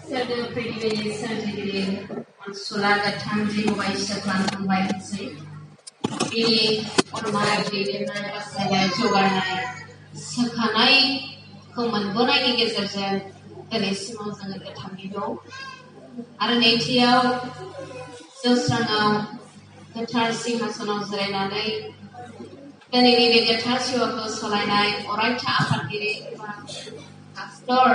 Serta pribadi sendiri sulaga tanji waisa kelantan baik sih. Ini ormai dirinya pasal jogarnai sekanai kemanbunai ni geserjen tenisimo sangat ketambido. Ada netiau seserangau ketarsi hasanau zerenanai dan ini vegetasi waktu selainai orang tak akan diri aktor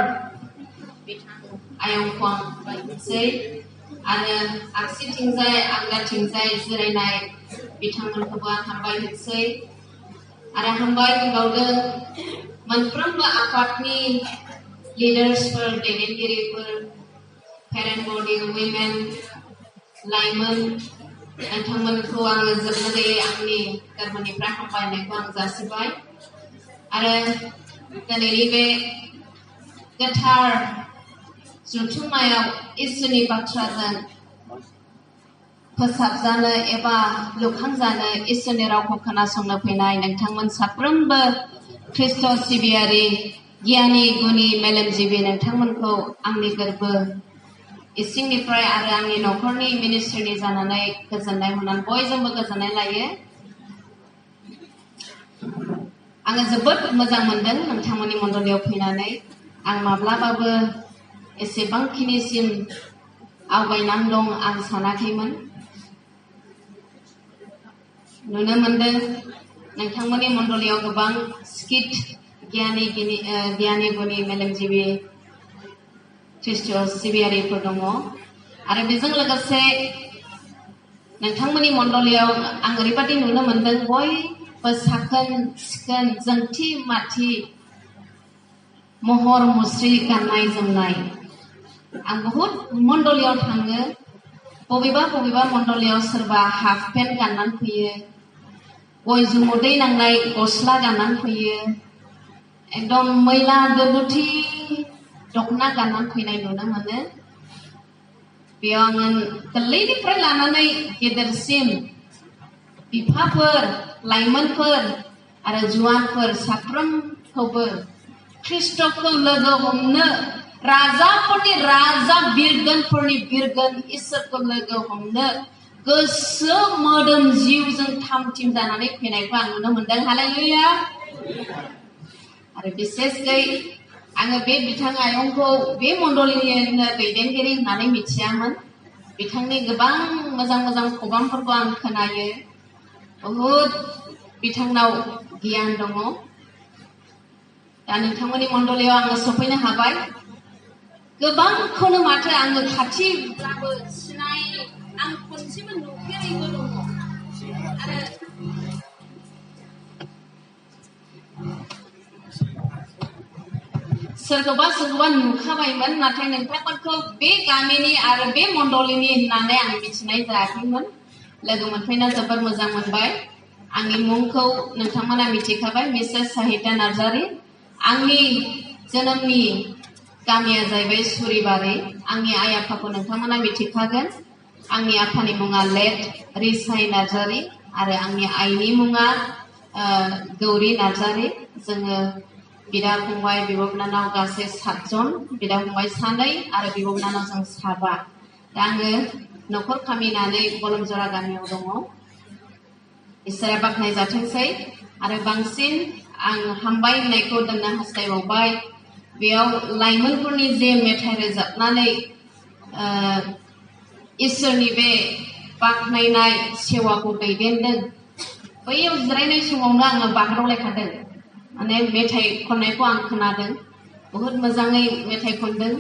ayam kuang baik sih. Ada aksi tingzai, angga tingzai zerenai बिथांमोनखौबो हामबाय होसै आरो हामबाय होबावदों मोनफ्रोमबो आफादनि लिडार्सफोर दैदेनगिरिफोर parent बडि women लाइमोन नोंथांमोनखौ आङो जोबनो गैयै आंनि गोरबोनिफ्राय हामबायनायखौ आं जासिबाय आरो दिनैनि बे गोथार जथुम्मायाव इसोरनि बाथ्राजों फोसाबजानो एबा लुखांजानो इसोरनि रावखौ खोनासंनो फैनाय नोंथांमोन साफ्रोमबो ख्रिस्ट' सिबियारि गियानि गुनि मेलेमजिबि नोंथांमोनखौ आंनि गोरबो इसिंनिफ्राय आरो आंनि न'खरनि मिनिस्ट्रिनि जानानै गोजोननाय होनानै बयजोंबो गोजोननाय लायो आङो जोबोद मोजां मोनदों नोंथांमोननि मण्डलियाव फैनानै आं माब्लाबाबो एसेबांखिनिसिम आवगायनानै दं आं सानाखैमोन नुनो मोनदों नोंथांमोननि मण्डलियाव गोबां स्किट गियानि गुनि मेलेमजिबि ख्रिस्ट' सिबियारिफोर दङ आरो बेजों लोगोसे नोंथांमोननि मण्डलियाव आं ओरैबादि नुनो मोनदों बयबो साखोन सिखोन जोंथि माथि महर मुस्रि गाननाय जोमनाय आं बहुत मण्डलियाव थाङो बबेबा मण्डलियाव सोरबा हाफ पेन्ट गाननानै फैयो गय जुमुदै नांनाय गस्ला गाननानै फैयो एकदम मैला दोबुथि दखना गाननानै फैनाय नुनो मोनो बेयाव आङो गोरलैनिफ्राय लानानै गेदेरसिम बिफाफोर लाइमोनफोर आरो जुवानफोर साफ्रोमखौबो ख्रिस्ट'खौ लोगो हमनो राजाफोरनि राजा बिरगोनफोरनि बिरगोन इसोरखौ लोगो हमनो गोसो मोदोम जिउजों थामथिम जानानै फैनायखौ आं नुनो मोनदों हालेलुया आरो बिसेसकै आङो बे बिथां आयंखौ बे मण्डलिनिनो दैदेनगिरि होननानै मिथियामोन बिथांनि गोबां मोजां खबामफोरखौ आं खोनायो बहुद बिथांनाव गियान दङ दा नोंथांमोननि मण्डलियाव आङो सफैनो हाबाय गोबांखौनो माथो आङो खाथिब्लाबो सिनाय आं खनसेबो नुफेरैबो दङ आरो सोरखौबा नुखाबायमोन नाथाय नोंथांमोनखौ बे गामिनि आरो बे मण्डलिनि होननानै आं मिथिनाय जायाखैमोन लोगो मोनफैना जोबोर मोजां मोनबाय आंनि मुंखौ नोंथांमोना मिथिखाबाय मिसेस साहिदा नार्जारी आंनि जोनोमनि गामिया जाहैबाय सुरिबारि आंनि आइ आफाखौ नोंथांमोना मिथिखागोन आंनि आफानि मुङा लेट रिसाइ नार्जारी आरो आंनि आइनि मुङा गौरी नार्जारी जोङो बिदा फंबाय बिब' बिनानाव गासै 7 जन बिदा फंबाय 2 आरो बिब' बिनानाव जों 7 दा आङो न'खर खामिनानै गलमजरा गामियाव दङ इसोरा बाख्नाय जाथोंसै आरो बांसिन आं हामबाय होननायखौ दोननो हास्थायबावबाय बेयाव लाइमोनफोरनि जे मेथाइ रोजाबनानै इसोरनि बे बाख्नायनाय सेवाखौ दैदेनदों बैयाव जिरायनाय समावनो आङो बाज्रावलायखादों माने मेथाइ खननायखौ आं खोनादों बहुत मोजाङै मेथाइ खनदों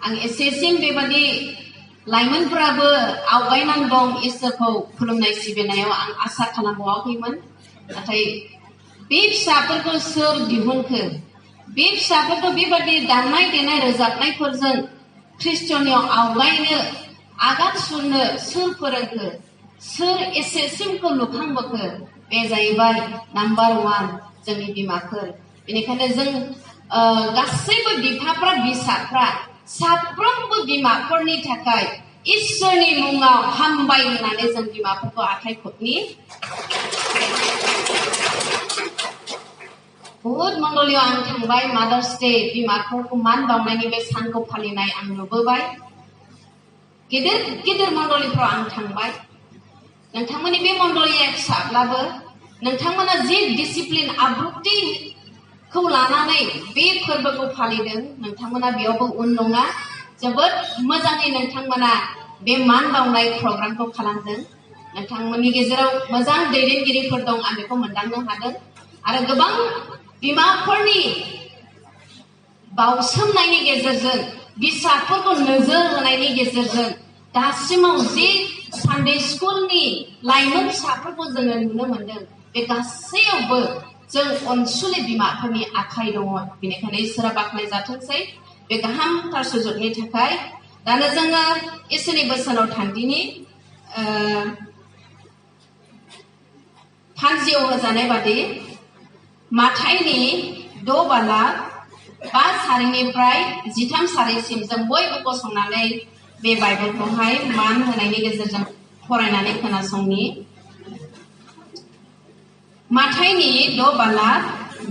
आं एसेसिम बेबादि लाइमोनफोराबो आवगायनानै दं इसोरखौ खुलुमनाय सिबिनायाव आं आसा खालामबावाखैमोन नाथाय बे फिसाफोरखौ सोर दिहुनखो बे फिसाफोरखौ बेबादि दामनाय देनाय रोजाबनायफोरजों ख्रिस्ट'नियाव आवगायनो आगान सुरनो सोर फोरोंखो सोर एसेसिमखौ लुखांबोखो बे जाहैबाय नाम्बार 1 जोंनि बिमाफोर बेनिखायनो जों गासैबो बिफाफ्रा बिसाफ्रा साफ्रोमबो बिमाफोरनि थाखाय इसोरनि मुङाव हामबाय होननानै जों बिमाफोरखौ आखाइ खबनि बहुत मण्डलियाव आं थांबाय मादार्स डे बिमाफोरखौ मान बावनायनि बे सानखौ फालिनाय आं नुबोबाय गिदिर गिदिर मण्डलिफ्राव आं थांबाय नोंथांमोननि बे मण्डलिया फिसाब्लाबो नोंथांमोना जि डिसिप्लिन आब्रुथिखौ लानानै बे फोरबोखौ फालिदों नोंथांमोना बेयावबो उन नङा जोबोद मोजाङै नोंथांमोना बे मान बावनाय प्रग्रामखौ खालामदों नोंथांमोननि गेजेराव मोजां दैदेनगिरिफोर दं आं बेखौ मोनदांनो हादों आरो गोबां बिमाफोरनि बावसोमनायनि गेजेरजों बिसाफोरखौ नोजोर होनायनि गेजेरजों दासिमाव जि सानडे स्कुलनि लाइमोन फिसाफोरखौ जोङो नुनो मोनदों बे गासैयावबो जों अनसुलि बिमाफोरनि आखाइ दङ बेनिखायनो इसोरा बाख्नायजाथोंसै बे गाहामथार सुजुगनि थाखाय दानो जोङो इसोरनि बोसोनाव थांदिनि फान्जियाव होजानाय बादि माथाइनि 6 बालाक 5 सारिनिफ्राय 13 सारिसिम जों बयबो गसंनानै बे बाइबेलखौहाय मान होनायनि गेजेरजों फरायनानै खोनासंनि माथाइनि 6 बालाक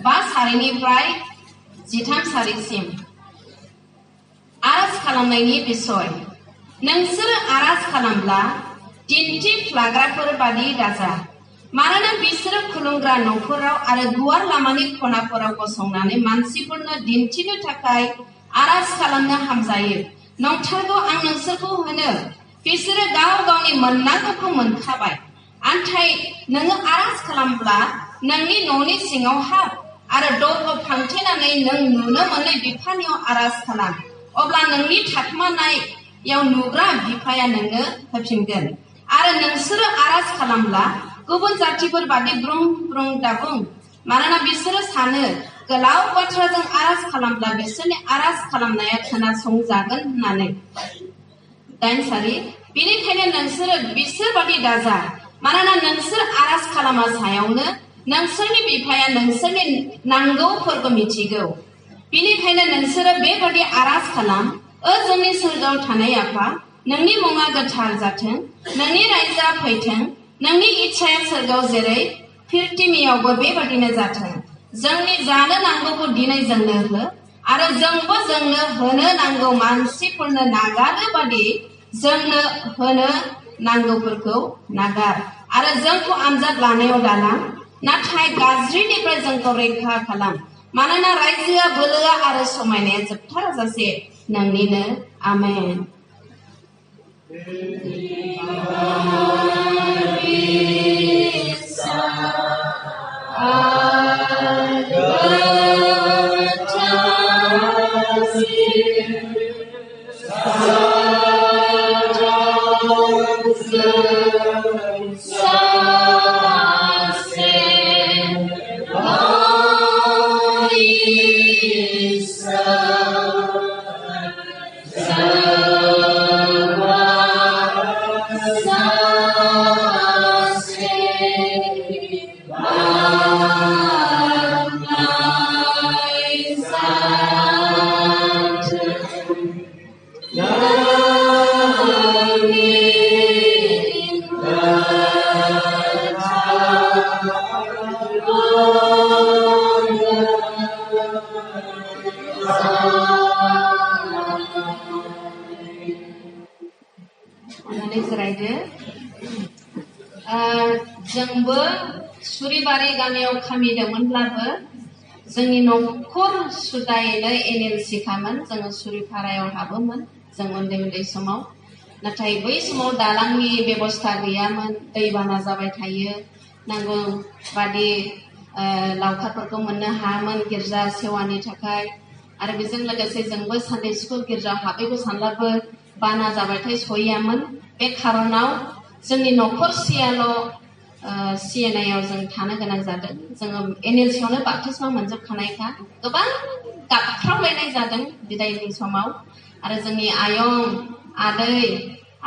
5 सारिनिफ्राय 13 सारिसिम आरज खालामनायनि बिसय नोंसोरो आरज खालामब्ला दिन्थिफ्लाग्राफोर बादि दाजा मानोना बिसोरो खुलुमग्रा न'फोराव आरो गुवार लामानि खनाफोराव गसंनानै मानसिफोरनो दिन्थिनो थाखाय आरज खालामनो हामजायो नंथारगौ आं नोंसोरखौ होनो बिसोरो गाव गावनि मोननांगौखौ मोनखाबाय आन्थाय नोङो आरज खालामब्ला नोंनि न'नि सिङाव हाब आरो दरखौ फांथेनानै नों नुनो मोननाय बिफानियाव आरज खालाम अब्ला नोंनि थाखोमानायाव नुग्रा बिफाया नोंनो होफिनगोन आरो नोंसोरो आरज खालामब्ला गुबुन जातिफोर बादि ब्रुं ब्रुं दाबुं मानोना बिसोरो सानो गोलाव बाथ्राजों आरज खालामब्ला बिसोरनि आरज खालामनाया खोनासंजागोन होननानै 9 सारि बेनिखायनो नोंसोरो बिसोर बादि दाजा मानोना नोंसोर आरज खालामा सायावनो नोंसोरनि बिफाया नोंसोरनि नांगौफोरखौ मिथिगौ बेनिखायनो नोंसोरो बेबादि आरज खालाम जोंनि सोरगोआव थानाय आफा नोंनि मुङा गोथार जाथों नोंनि रायजोआ फैथों नोंनि इच्छाया सोरगोआव जेरै फिरतिमियावबो बेबादिनो जाथों जोंनि जानो नांगौखौ दिनै जोंनो हो आरो जोंबो जोंनो होनो नांगौ मानसिफोरनो नागारनो बादि जोंनो होनो नांगौफोरखौ नागार आरो जोंखौ आनजाद लानायाव दालां नाथाय गाज्रिनिफ्राय जोंखौ रैखा खालाम मानोना रायजोआ बोलोआ आरो समायनाया जोबथाराजासे नोंनिनो आमेन जोंबो सुरिबारि गामियाव खामिदोंमोनब्लाबो जोंनि न'खर सुदायैनो एनएलसि खामोन जोङो सुरिपारायाव हाबोमोन जों उन्दै उन्दै समाव नाथाय बै समाव दालांनि बेबस्था गैयामोन दैबाना जाबाय थायो नांगौ बादि लावखारफोरखौ मोननो हायामोन गिर्जा सेवानि थाखाय आरो बेजों लोगोसे जोंबो सानडे स्कुल गिर्जायाव हाबैखौ सानब्लाबो बाना जाबाथाय सहैयामोन बे खारनाव जोंनि न'खरसेयाल' सिएनआइआव जों थानो गोनां जादों जोङो एनएलसियावनो बाप्तिस्मा मोनजोबखानायखा गोबां गाबख्रावलायनाय जादों बिदायनि समाव आरो जोंनि आयं आदै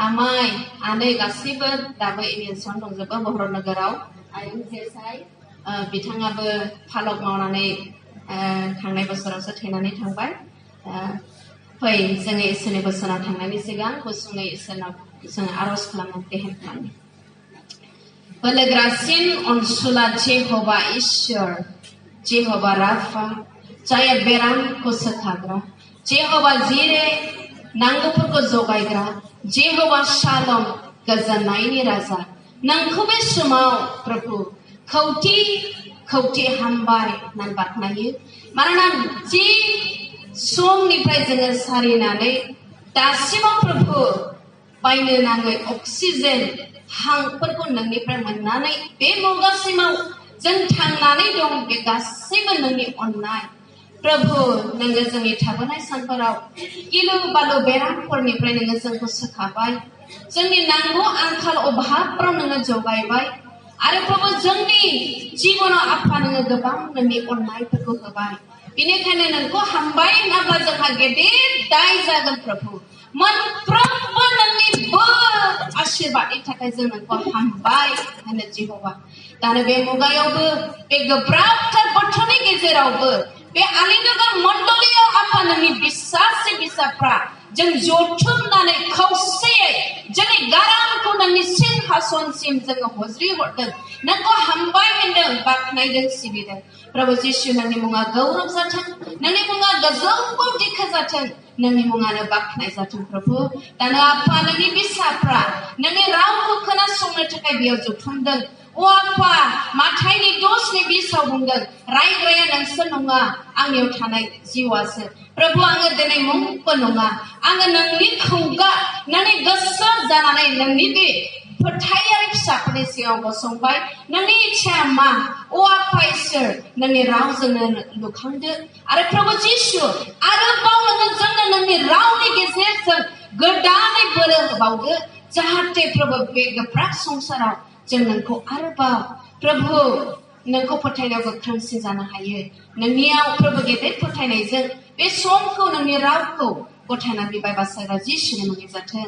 आमाइ आदै गासैबो दाबो एनएलसियावनो दंजोबो बहर नोगोराव आयं जेसाय बिथाङाबो फालक मावनानै थांनाय बोसोरावसो थैनानै थांबाय फै जोङो इसोरनि बोसोनाव थांनायनि सिगां गुसुङै इसोरनाव जोङो आरज खालामनो देहेन खालामो बोलोग्रासिन अनसुला जेह'भा इसोर जेह'बा राफा जाय बेरामखौ सोखाग्रा जेह'बा जिरे नांगौफोरखौ जगायग्रा जेह'बा शालम गोजोननायनि राजा नोंखौ बे समाव प्रभु खौथि खौथि हामबाय होननानै बाख्नायो मानोना जि समनिफ्राय जोङो सारिनानै दासिमाव प्रभु बायनो नाङै अक्सिजेन हांफोरखौ नोंनिफ्राय मोननानै बे मुगासिमाव जों थांनानै दं बे गासैबो नोंनि अननाय प्रभु नोङो जोंनि थाबोनाय सानफोराव गिलु बालु बेरामफोरनिफ्राय नोङो जोंखौ सोखाबाय जोंनि नांगौ आंखाल अभाबफ्राव नोङो जगायबाय आरो प्रभु जोंनि जिबनाव आफा नोङो गोबां नोंनि अननायफोरखौ होबाय बेनिखायनो नोंखौ हामबाय होनाब्ला जोंहा गेदेर दाय जागोन प्रभु मोनफ्रोमबो नोंनि बोर आशीर्वादनि थाखाय जों नोंखौ हामबाय होनो जेह'बा दानो बे मुगायावबो बे गोब्राबथार बोथोरनि गेजेरावबो बे आलिनगर मण्डलियाव आफा नोंनि बिसासि बिसाफ्रा जों जथुमनानै खौसेयै जोंनि गारांखौ नोंनि सिंहासनसिम जोङो हज्रि हरदों नोंखौ हामबाय होनदों बाख्नायदों सिबिदों प्रभु जिशु नोंनि मुङा गौरब जाथों नोंनि मुङा गोजौआव दिखो जाथों नोंनि मुङानो बाख्नाय जाथों प्रभु दानो आफा नोंनि बिसाफ्रा नोंनि रावखौ खोनासंनो थाखाय बेयाव जथुमदों अ आफा माथाइनि 10नि 20आव बुंदों रायग्राया नोंसोर नङा आंनियाव थानाय जिउआसो प्रभु आङो दिनै मुंबो नङा आङो नोंनि खुगा नोंनि गोसो जानानै नोंनि बे फोथायारि फिसाफोरनि सिगाङाव गसंबाय नोंनि इच्छाया मा अ आफा इसोर नोंनि रावजोंनो लुखांदो आरो प्रभु जिशु आरोबाव नोङो जोंनो नोंनि रावनि गेजेरजों गोदानै बोलो होबावदो जाहाथे प्रभु बे गोब्राब संसाराव जों नोंखौ आरोबाव प्रभु नोंखौ फोथायनायाव गोख्रोंसिन जानो हायो नोंनियाव प्रभु गेदेर फोथायनायजों बे समखौ नोंनि रावखौ गथायनानै बिबाय बासायग्रा जिशुनि मुङै जाथों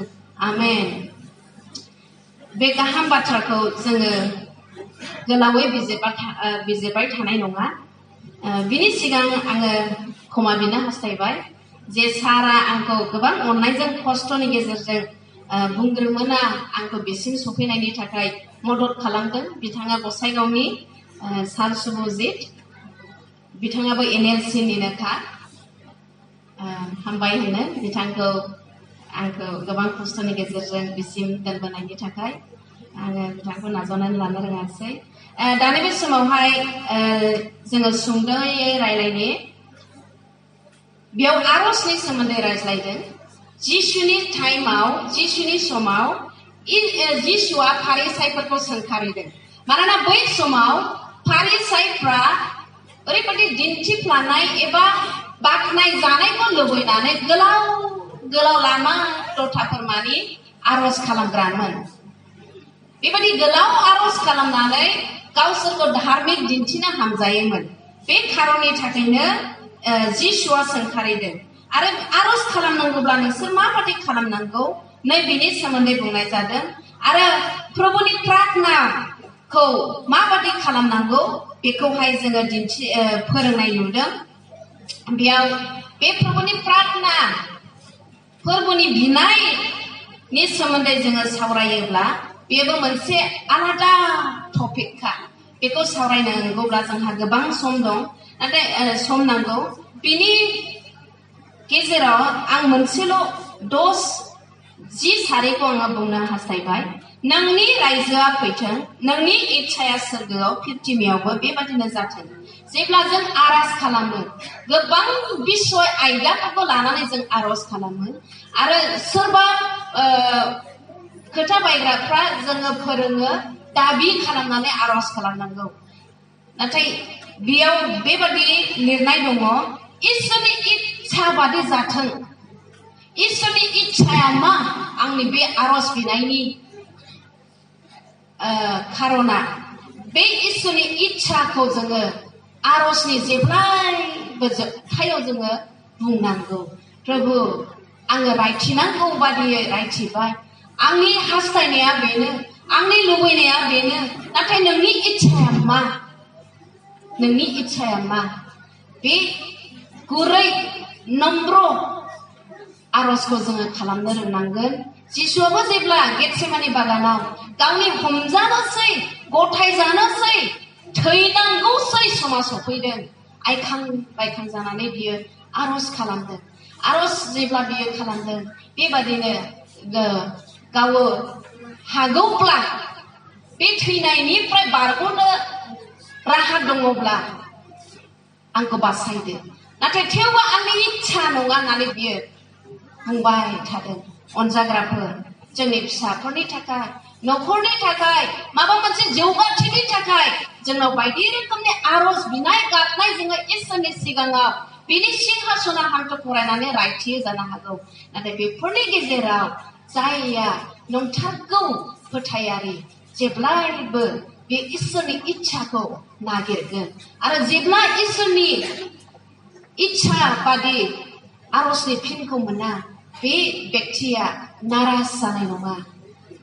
आमेन बे गाहाम बाथ्राखौ जोङो गोलावै बिजिरबाय थानाय नङा बिनि सिगां आङो क्षमा बिनो हास्थायबाय जे सारा आंखौ गोबां अननायजों खस्थ'नि गेजेरजों बुंग्रोमोना आंखौ बिसिम सफैनायनि थाखाय मदद खालामदों बिथाङा गसाइगावनि सार सुबुजित बिथाङाबो NLC-निनोखा हामबाय होनो बिथांखौ आंखौ गोबां खस्थ'नि गेजेरजों बिसिम दोनबोनायनि थाखाय आङो बिथांखौ नाजावनानै लानो रोङासै दानि बे समावहाय जोङो सुंद'यै रायलायनि बेयाव आरजनि सोमोन्दै रायज्लायदों जिशुनि टाइमाव जिशुनि समाव जिशुआ फारिसाइफोरखौ सोंखारिदों मानोना बै समाव फारिसाइफ्रा ओरैबायदि दिन्थिफ्लानाय एबा बाख्नाय जानायखौ लुबैनानै गोलाव गोलाव लामा दथाफोरमानि आरज खालामग्रामोन बेबायदि गोलाव आरज खालामनानै गावसोरखौ धार्मिक दिन्थिनो हामजायोमोन बे खारननि थाखायनो जिशुआ सोंखारिदों आरो आरज खालामनांगौब्ला नोंसोर माबादि खालामनांगौ नै बेनि सोमोन्दै बुंनाय जादों आरो प्रभुनि प्रार्थनाखौ माबादि खालामनांगौ बेखौहाय जोङो फोरोंनाय नुदों बेयाव बे प्रभुनि प्रार्थना फोरबोनि बिनायनि सोमोन्दै जोङो सावरायोब्ला बेबो मोनसे आलादा टपिकखा बेखौ सावरायनांगौब्ला जोंहा गोबां सम दं नाथाय सम नांगौ बिनि गेजेराव आं मोनसेल' 10 सारिखौ आङो बुंनो हास्थायबाय नोंनि रायजोआ फैथों नोंनि इच्छाया सोरगोआव पृथ्वीयावबो बेबादिनो जाथों जेब्ला जों आरज खालामो गोबां बिसय आयदाफोरखौ लानानै जों आरज खालामो आरो सोरबा खोथा बायग्राफ्रा जोङो फोरोङो दाबि खालामनानै आरज खालामनांगौ नाथाय बेयाव बेबादि लिरनाय दङ इसोरनि इच्छा बादि जाथों इसोरनि इच्छाया मा आंनि बे आरज बिनायनि खारना बे इसोरनि इच्छाखौ जोङो आरजनि जेब्लायबो जोबथायाव जोङो बुंनांगौ प्रभु आङो रायथिनांगौ बादियै रायथिबाय आंनि हास्थायनाया बेनो आंनि लुबैनाया बेनो नाथाय नोंनि इच्छाया मा नोंनि इच्छाया मा बे गुरै नम्र आरजखौ जोङो खालामनो रोंनांगोन जिशुआबो जेब्ला गेटसेमानि बागानाव गावनि हमजानोसै गथायजानोसै थैनांगौसै समा सफैदों आइखां बायखां जानानै बियो आरज खालामदों आरज जेब्ला बियो खालामदों बेबादिनो गावो हागौब्ला बे थैनायनिफ्राय बारग'नो राहा दङब्ला आंखौ बासायदो नाथाय थेवबो आंनि इच्छा नङा होननानै बियो बुंबाय थादों अनजाग्राफोर जोंनि फिसाफोरनि थाखाय न'खरनि थाखाय माबा मोनसे जौगाथिनि थाखाय जोंनाव बायदि रोखोमनि आरज बिनाय गाबनाय जोङो इसोरनि सिगाङाव बिनि सिंहासना हान्थु फरायनानै रायथियो जानो हागौ नाथाय बेफोरनि गेजेराव जायया नंथारगौ फोथायारि जेब्लायबो बे इसोरनि इच्छाखौ नागिरगोन आरो जेब्ला इसोरनि इच्छा बादि आरजनि फिनखौ मोना बे व्यक्तिया नाराज जानाय नङा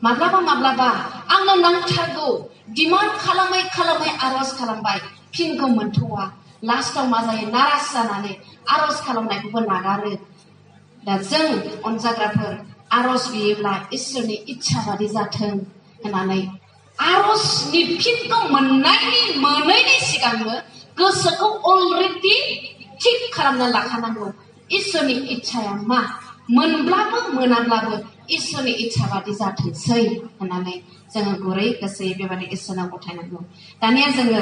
माब्लाबा माब्लाबा आंनो नांथारगौ डिमान्ड खालामै खालामै आरज खालामबाय फिनखौ मोनथ'वा लास्टआव मा जायो नाराज जानानै आरज खालामनायखौबो नागारो दा जों अनजाग्राफोर आरज बियोब्ला इसोरनि इच्छा बादि जाथों होननानै आरजनि फिनखौ मोनैनि सिगांनो गोसोखौ अलरेडि थिग खालामना लाखानांगौ इसोरनि इच्छाया मा मोनब्लाबो मोनाब्लाबो इसोरनि इच्छा बादि जाथोंसै होननानै जोङो गुरै गोसोयै बेबादि इसोरनाव गथायनांगौ दानिया जोङो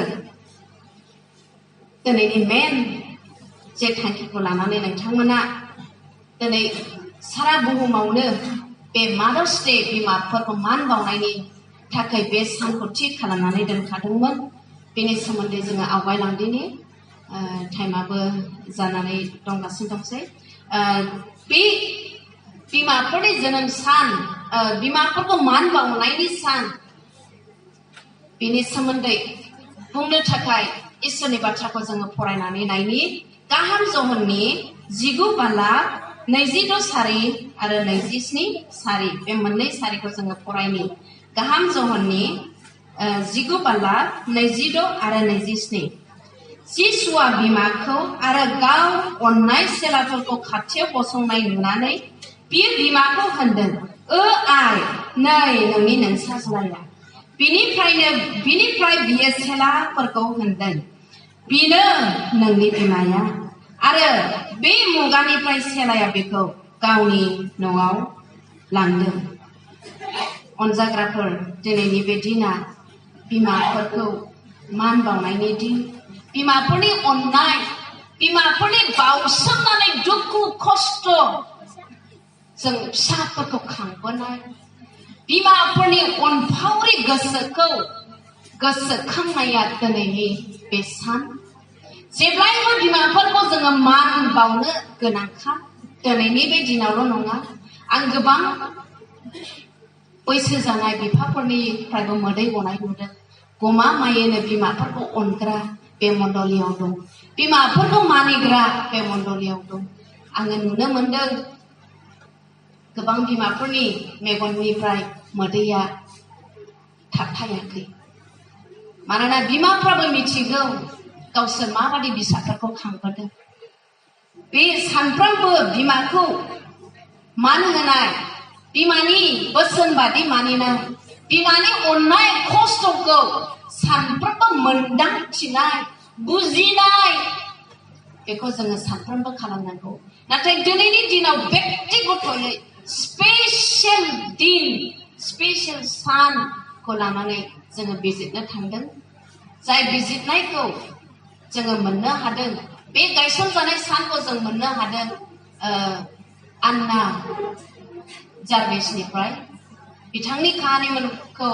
दिनैनि मेन जे थांखिखौ लानानै नोंथांमोना दिनै सारा बुहुमावनो बे मादार्स डे बिमाफोरखौ मान बावनायनि थाखाय बे सानखौ थि खालामनानै दोनखादोंमोन बेनि सोमोन्दै जोङो आवगायलांदिनि टाइमाबो जानानै दंगासिनो दंसै बे बिमाफोरनि जोनोम सान बिमाफोरखौ मान बावनायनि सान बेनि सोमोन्दै बुंनो थाखाय इसोरनि बाथ्राखौ जोङो फरायनानै नायनि गाहाम जहननि 19 बालाक 22 सारि आरो 27 सारि बे मोननै सारिखौ जोङो फरायनि गाहाम जहननि 19 बालाक 22 आरो 27 जिसुआ बिमाखौ आरो गाव अननाय सेलाफोरखौ खाथियाव गसंनाय नुनानै बियो बिमाखौ होनदों आइ नै नोंनि नोंसाज्लाया बिनिफ्राय बियो सेलाफोरखौ होनदों बिनो नोंनि बिमाया आरो बे मुगानिफ्राय सेलाया बेखौ गावनि न'आव लांदों अनजाग्राफोर दिनैनि बे दिना बिमाफोरखौ मान बावनायनि दिन बिमाफोरनि अननाय बिमाफोरनि बावसोमनानै दुखु खस्थ' जों फिसाफोरखौ खांबोनाय बिमाफोरनि अनफावरि गोसोखौ गोसोखांनाया दिनैनि बे सान जेब्लायबो बिमाफोरखौ जोङो मान बावनो गोनांखा दिनैनि बे दिनावल' नङा आं गोबां बैसो जानाय बिफाफोरनिफ्रायबो मोदै गनाय नुदों गमा मायेनो बिमाफोरखौ अनग्रा बे मण्डलियाव दं बिमाफोरखौ मानिग्रा बे मण्डलियाव दं आङो नुनो मोनदों गोबां बिमाफोरनि मेगननिफ्राय मोदैया थाबथायाखै मानोना बिमाफ्राबो मिथिगौ गावसोर माबादि फिसाफोरखौ खांबोदों बे सानफ्रोमबो बिमाखौ मान होनाय बिमानि बोसोन बादि मानिनाय बिमानि अननाय खस्थ'खौ सानफ्रोमबो मोनदांथिनाय बुजिनाय बेखौ जोङो सानफ्रोमबो खालामनांगौ नाथाय दिनैनि दिनाव व्यक्तिगतयै स्पेशल दिन स्पेशल सानखौ लानानै जोङो बिजिरनो थांदों जाय बिजिरनायखौ जोङो मोननो हादों बे गायसनजानाय सानखौ जों मोननो हादों आन्ना जार्भिसनिफ्राय बिथांनि काहानिखौ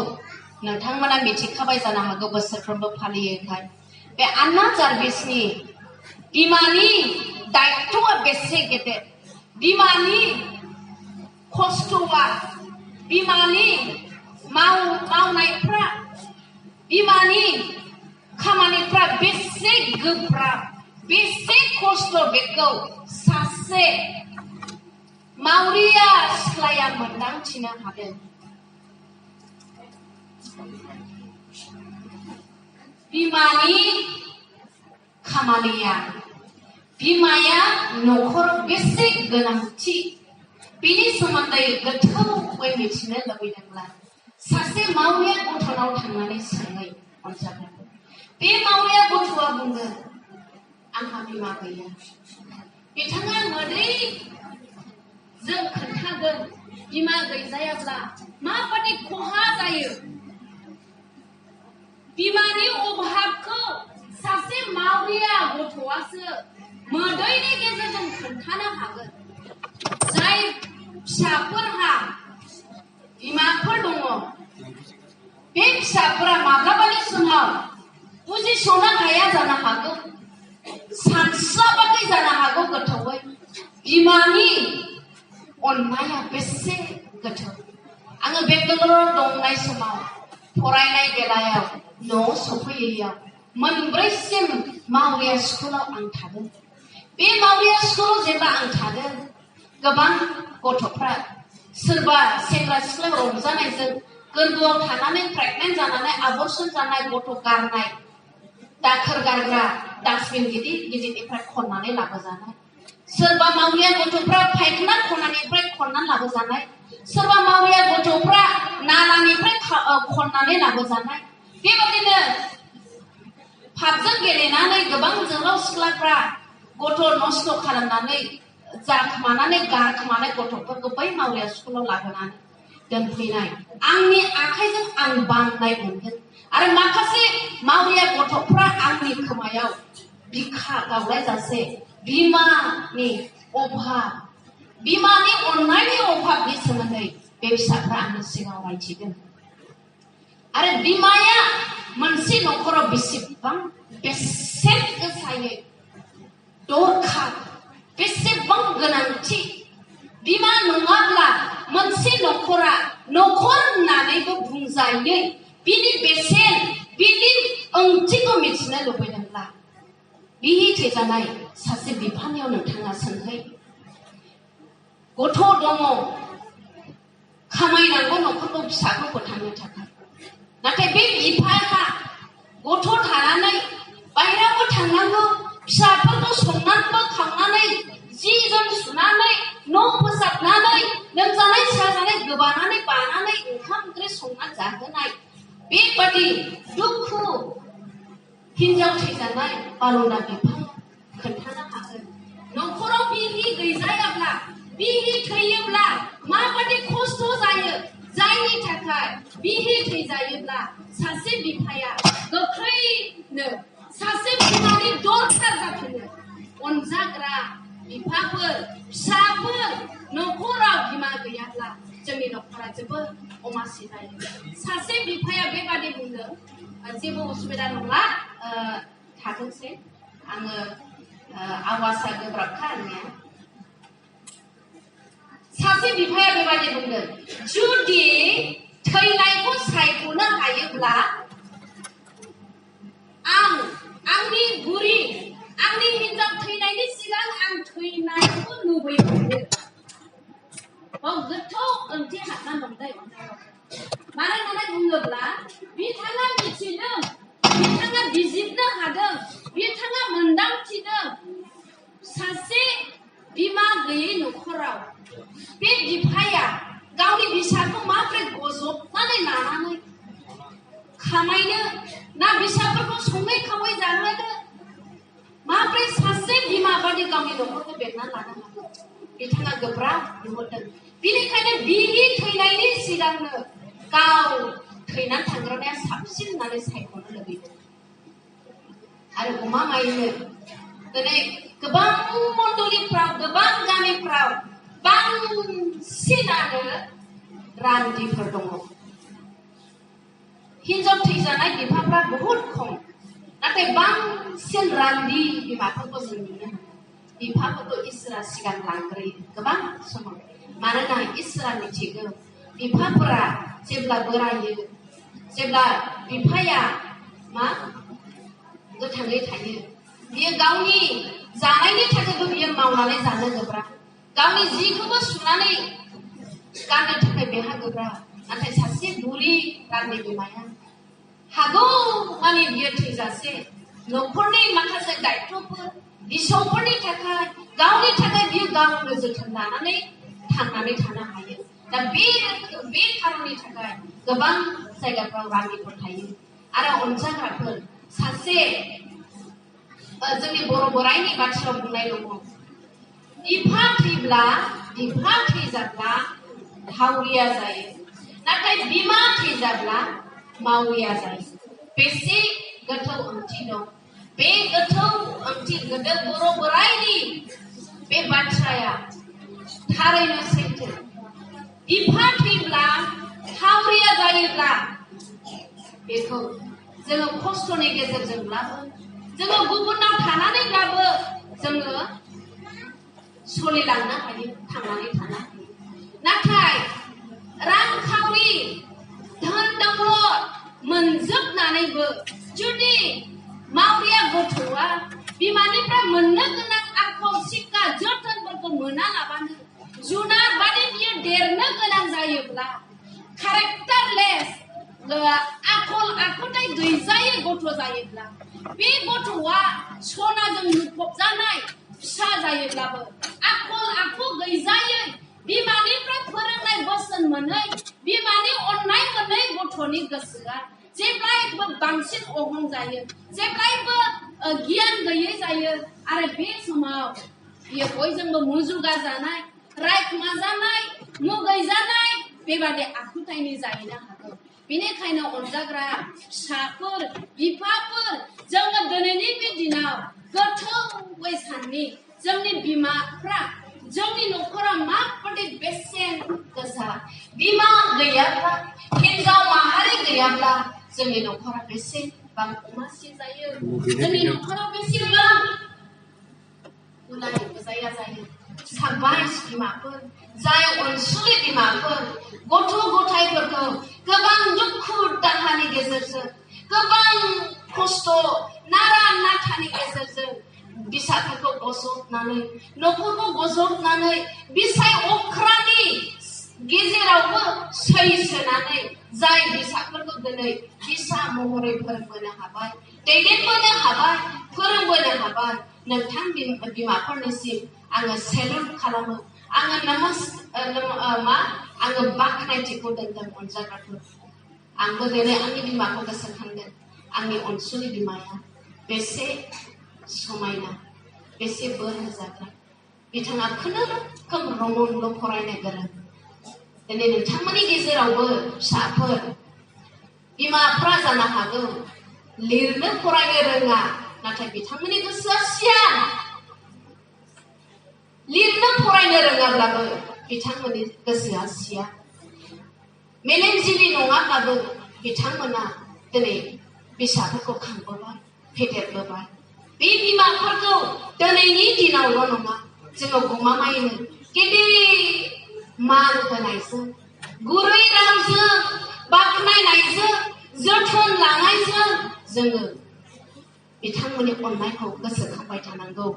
नोंथांमोना मिथिखाबाय जानो हागौ बोसोरफ्रोमबो फालियोखाय बे आन्ना जार्भिसनि बिमानि दायित्वआ बेसे गेदेर बिमानि खस्थ'आ बिमानि मावनायफ्रा बिमानि खामानिफ्रा बेसे गोब्राब बेसे खस्थ' बेखौ सासे मावरिया सिख्लाया मोनदांथिनो हादों बिमानि खामानिया बिमाया न'खराव बेसे गोनांथि बेनि सोमोन्दै गोथौयै मिथिनो लुबैदोंब्ला सासे मावरिया गथ'नाव थांनानै सोङै अनजाग्राफोर बे मावरिया गथ'आ बुंगोन आंहा बिमा गैया बिथाङा मोदै जों खोन्थागोन बिमा गैजायाब्ला माबादि खहा जायो बिमानि अभाबखौ सासे मावरिया गथ'आसो मोदैनि गेजेरजों खोन्थानो हागोन जाय फिसाफोरहा बिमाफोर दङ बे फिसाफोरा माब्लाबानि समाव बुजिस'नो हाया जानो हागौ सानस्लाबाखै जानो हागौ गोथौवै बिमानि अननाया बेसे गोथौ आङो बेंगालराव दंनाय समाव फरायनाय बेलायाव न'आव सफैयैयाव मोनब्रैसिम मावरिया स्कुलाव आं थादों बे मावरिया स्कुलाव जेब्ला आं थादों गोबां गथ'फ्रा सोरबा सेंग्रा सिख्ला रंजानायजों गोरबोआव थानानै प्रेगनेन्ट जानानै आबर्सन जानाय गथ' गारनाय दाखोर गारग्रा डास्टबिन गिदिर गिदिरनिफ्राय खननानै लाबोजानाय सोरबा मावरिया गथ'फ्रा फायखाना खनानिफ्राय खननानै लाबोजानाय सोरबा मावरिया गथ'फ्रा नालानिफ्राय खननानै लाबोजानाय बेबादिनो पाबजों गेलेनानै गोबां जोहोलाव सिख्लाफ्रा गथ' नस्थ' खालामनानै जाखोमानानै गारखोमानाय गथ'फोरखौ बै मावरिया स्कुलाव लाबोनानै दोनफैनाय आंनि आखाइजों आं बाननाय मोनदों आरो माखासे मावरिया गथ'फ्रा आंनि खोमायाव बिखा गावलायजासे बिमानि अभाब बिमानि अननायनि अभाबनि सोमोन्दै बे फिसाफ्रा आंनि सिगाङाव रायथिदों आरो बिमाया मोनसे न'खराव बेसेबां बेसेन गोसायै दरखार बेसेबां गोनांथि बिमा नङाब्ला मोनसे न'खरा न'खर होननानैबो बुंजायै बिनि बेसेन बिनि ओंथिखौ मिथिनो लुबैदोंब्ला बिहि थैजानाय सासे बिफानियाव नोंथाङा सोंहै गथ' दङ खामायनांगौ न'खरखौ फिसाखौ फोथांनो थाखाय नाथाय बे बिफाहा गथ' थानानै बायह्रायावबो थांनांगौ फिसाफोरखौ संनानैबो खावनानै जि जोम सुनानै न' फोसाबनानै लोमजानाय साजानाय गोबानानै बानानै ओंखाम ओंख्रि संनानै जाहोनाय बेबादि दुखु हिनजाव थैजानाय बाल'ना बिफाया खोन्थानो हागोन न'खराव बिहि गैजायाब्ला बिहि थैयोब्ला माबादि खस्थ' जायो जायनि थाखाय बिहि थैजायोब्ला सासे बिफाया गोख्रैनो सासे बिमानि दरखार जाफिनो अनजाग्रा बिफाफोर फिसाफोर न'खराव बिमा गैयाब्ला जोंनि न'खरा जोबोद अमासि जायो सासे बिफाया बेबादि बुंदों जेबो उसुबिदा नङा थाथोंसै आङो आवाजआ गोब्राबखा आंनिया सासे बिफाया बेबादि बुंदों जुदि थैनायखौ सायख'नो हायोब्ला आंनि बुरि आंनि हिनजाव थैनायनि सिगां आं थैनायखौ लुबैयो गोथौ ओंथि हाबना दंदै मानो होननानै बुङोब्ला बिथाङा मिथिदों बिथाङा बिजिरनो हादों बिथाङा मोनदांथिदों सासे बिमा गैयै न'खराव बे बिफाया गावनि फिसाखौ माबोरै गजबनानै लानानै खामायनो ना फिसाफोरखौ सङै खावै जाहोनो माबोरै सासे बिमा बादि गावनि न'खरखौ बेंना लानो हागोन बिथाङा गोब्राब नुहुरदों बेनिखायनो बिनि थैनायनि सिगांनो गाव थैनानै थांग्रोनाया साबसिन होननानै सायख'नो लुबैदों आरो गमामायैनो दिनै गोबां मण्डलिफ्राव गोबां गामिफ्राव बांसिनानो रान्दिफोर दङ हिनजाव थैजानाय बिफाफ्रा बहुद खम नाथाय बांसिन रान्दि बिमाफोरखौ जों नुनो मोनो बिफाफोरखौ इसोरा सिगां लांग्रोयो गोबां समाव मानोना इसोरा मिथिगौ बिफाफोरा जेब्ला बोरायो जेब्ला बिफाया गोथाङै थायो बियो गावनि जानायनि थाखायबो बियो मावनानै जानो गोब्राब गावनि जिखौबो सुनानै गाननो थाखाय बेहा गोब्राब नाथाय सासे बुरि रान्दी बिमाया हागौ माने बियो थैजासे न'खरनि माखासे दायित्वफोर बिसौफोरनि थाखाय गावनि थाखाय बियो गावनो जोथोन लानानै थांनानै थानो हायो दा बे खारननि थाखाय गोबां जायगाफ्राव रान्दिफोर थायो आरो अनजाग्राफोर सासे जोंनि बर' बोराइनि बाथ्रायाव बुंनाय दङ बिफा थैजाब्ला हावरिया जायो नाथाय बिमा थैजाब्ला मावरिया जायो बेसे गोथौ ओंथि दं बे गोथौ ओंथि गोदो बर' बोराइनि बे बाथ्राया थारैनो सैथो बिफा थैब्ला हावरिया जायोब्ला बेखौ जोङो खस्थ'नि गेजेरजोंब्लाबो जोङो गुबुनाव थानानैब्लाबो जोङो सोलिलांनो हायो थांनानै थानो हायो नाथाय रांखावरि धोन दौलत मोनजोबनानैबो जुदि मावरिया गथ'आ बिमानिफ्राय मोननो गोनां आखल सिक्का जोथोनफोरखौ मोनालाबानो जुनार बादि बियो देरनो गोनां जायोब्ला केरेक्टारलेस आखल आखुथाय गैजायै गथ' जायोब्ला बे गथ'आ सनाजों मुखुबजानाय फिसा जायोब्लाबो आखल आखु गैजायै बिमानिफ्राय फोरोंनाय बोसोन मोनै बिमानि अननाय मोनै गथ'नि गोसोआ जेब्लायबो बांसिन अहं जायो जेब्लायबो गियान गैयै जायो आरो बे समाव बियो बयजोंबो मुजुगा जानाय रायखुमाजानाय मुगैजानाय बेबादि आखुथायनि जाहैनो हागौ बेनिखायनो अनजाग्रा फिसाफोर बिफाफोर जोङो दिनैनि बे दिनाव गोथौयै साननि जोंनि बिमाफ्रा जोंनि न'खरा माबादि बेसेन गोसा बिमा गैयाब्ला हिनजाव माहारि गैयाब्ला जोंनि न'खरा बेसेबां अमासि जायो जोंनि न'खराव बेसेबां गुलाय गुजाया जायो साबायस बिमाफोर जाय अनसुलि बिमाफोर गथ' गथायफोरखौ गोबां दुखु दाहानि गेजेरजों गोबां खस्थ' नारा नाथानि गेजेरजों फिसाफोरखौ गजबनानै न'खरखौ गजबनानै बिसाय अख्रानि गेजेरावबो सैसोनानै जाय फिसाफोरखौ दिनै फिसा महरै फोरोंबोनो हाबाय दैदेनबोनो हाबाय फोरोंबोनो हाबाय नोंथां बिमाफोरनिसिम आङो सेलुट खालामो आङो आङो बाख्नायथिखौ दोनदों अनजाग्राफोर आंबो दिनै आंनि बिमाखौ गोसोखांदों आंनि अनसुलि बिमाया बेसे समायना बेसे बोर होजाग्रा बिथाङा खुनुरुखुम रमनल' फरायनो गोरों दिनै नोंथांमोननि गेजेरावबो फिसाफोर बिमाफ्रा जानो हागौ लिरनो फरायनो रोङा नाथाय बिथांमोननि गोसोआ सियान लिरनो फरायनो रोङाब्लाबो बिथांमोननि गोसोआ सियान मेलेमजिबि नङाब्लाबो बिथांमोना दिनै फिसाफोरखौ खांबोबाय फेदेरबोबाय बे बिमाफोरखौ दिनैनि दिनावल' नङा जोङो गमामायैनो गेदेर मान होनायजों गुरै रावजों बाख्नायनायजों जोथोन लानायजों जोङो बिथांमोननि अननायखौ गोसोखांबाय थानांगौ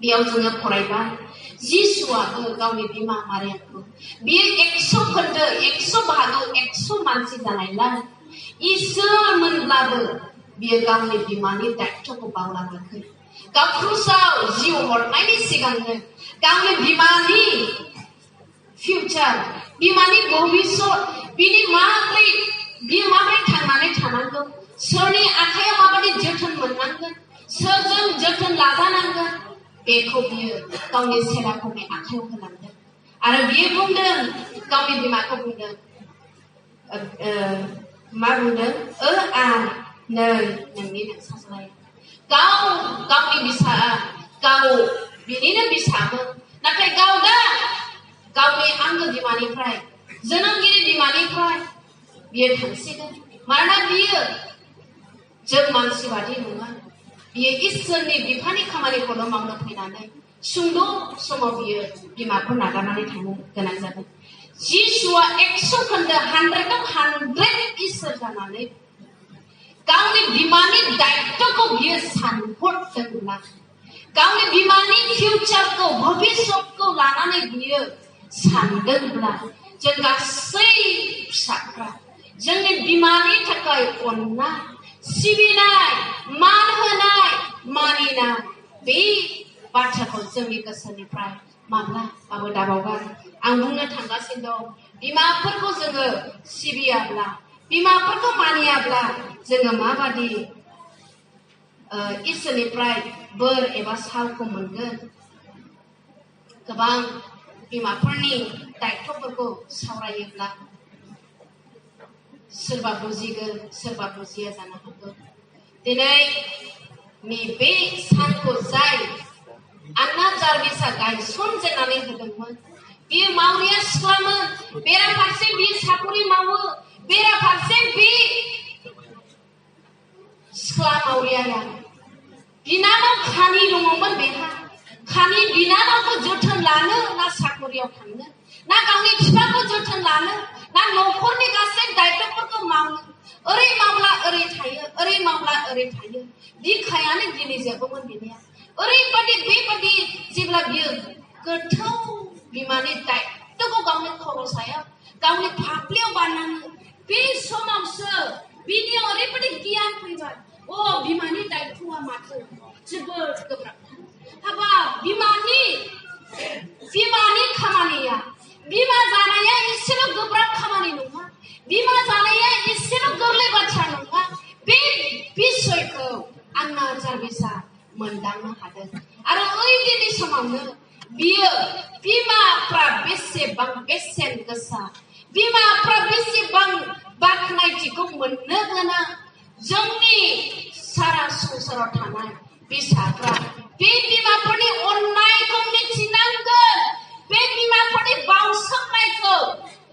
बेयाव जोङो फरायबाय जिसुआबो गावनि बिमा मारियामखौ बियो 100 खोन्दो 100 बाहागो 100 मानसि जानायलाय इसोर मोनब्लाबो बियो गावनि बिमानि दायित्वखौ बावलाङाखै गाव क्रुसाव जिउ हरनायनि सिगांनो गावनि बिमानि फिउचार बिमानि भबिष्यत बिनि बियो माबोरै थांनानै थानांगौ सोरनि आखायाव माबादि जोथोन मोननांगोन सोरजों जोथोन लाजानांगोन बेखौ बियो गावनि सेराफोरनि आखायाव होलांदों आरो बियो बुंदों गावनि बिमाखौ बुंदों मा बुंदों नै नोंनि नोंसाज्लाया गावनि बिसा गाव बिनिनो बिसामोन नाथाय गाव दा गावनि आंगो बिमानिफ्राय जोनोमगिरि बिमानिफ्राय बियो थांसिगोन मानोना बियो जों मानसि बादि नङा बियो इसोरनि बिफानि खामानिखौल' मावनो फैनानै सुंद' समाव बियो बिमाखौ नागारनानै थांनो गोनां जादों जिसुआ 100 खोन्दो 100 इसोर जानानै गावनि बिमानि दायित्वखौ बियो सानहरदोंब्ला गावनि बिमानि फिउचारखौ भबिष्यतखौ लानानै बियो सानदोंब्ला जों गासै फिसाफ्रा जोंनि बिमानि थाखाय अननाय सिबिनाय मान होनाय मानिनाय बे बाथ्राखौ जोंनि गोसोनिफ्राय माब्लाबाबो दाबावगार आं बुंनो थांगासिनो दं बिमाफोरखौ जोङो सिबियाब्ला बिमाफोरखौ मानियाब्ला जोङो माबादि इसोरनिफ्राय बोर एबा सालखौ मोनगोन। गोबां बिमाफोरनि दायथ'फोरखौ सावरायोब्ला सोरबा बुजिगोन सोरबा बुजिया जानो हागौ। दिनै नैबे सानखौ जाय आन्ना जार्भिसआ गायसनजेननानै होदोंमोन, बियो मावरिया सिख्लामोन, बेराफारसे बियो साकरि मावो, बेराफारसे बे सिख्ला मावरियाया बिनानाव खानि दङमोन बेहा। खानि बिनानावखौ जोथोन लानो ना साकरियाव थांनो, ना गावनि बिफाखौ जोथोन लानो, ना न'खरनि गासै दायथ'फोरखौ मावनो, ओरै मावब्ला ओरै थायो, ओरै मावब्ला ओरै थायो। बिखायानो गिलिजोबोमोन बिनिया। ओरैबादि बेबादि जेब्ला बियो गोथौ बिमानि दायथ'खौ गावनि खर' सायाव गावनि फाफ्लियाव बाननाङो, बे समावसो बिनियाव ओरैबादि गियान फैबाय, अ बिमानि दायथ'आ माथो जोबोद गोब्राब। हाबाब बिमानि खामानिया, बिमा जानाया एसेल' गोब्राब खामानि नङा, बिमा जानाया एसेल' गोरलै बाथ्रा नङा। बे बिसयखौ आन्ना जार्भिसआ मोनदांनो हादों। आरो ओइदिननि समावनो बियो बिमाफ्रा बेसेबां बेसेन गोसा, बिमाफ्रा बेसेबां बाख्नायथिखौ मोननो गोनां, जोंनि सारा संसाराव थानाय फिसाफ्रा बे बिमाफोरनि अननायखौ मिथिनांगोन, बे बिमाफोरनि बावसोमनायखौ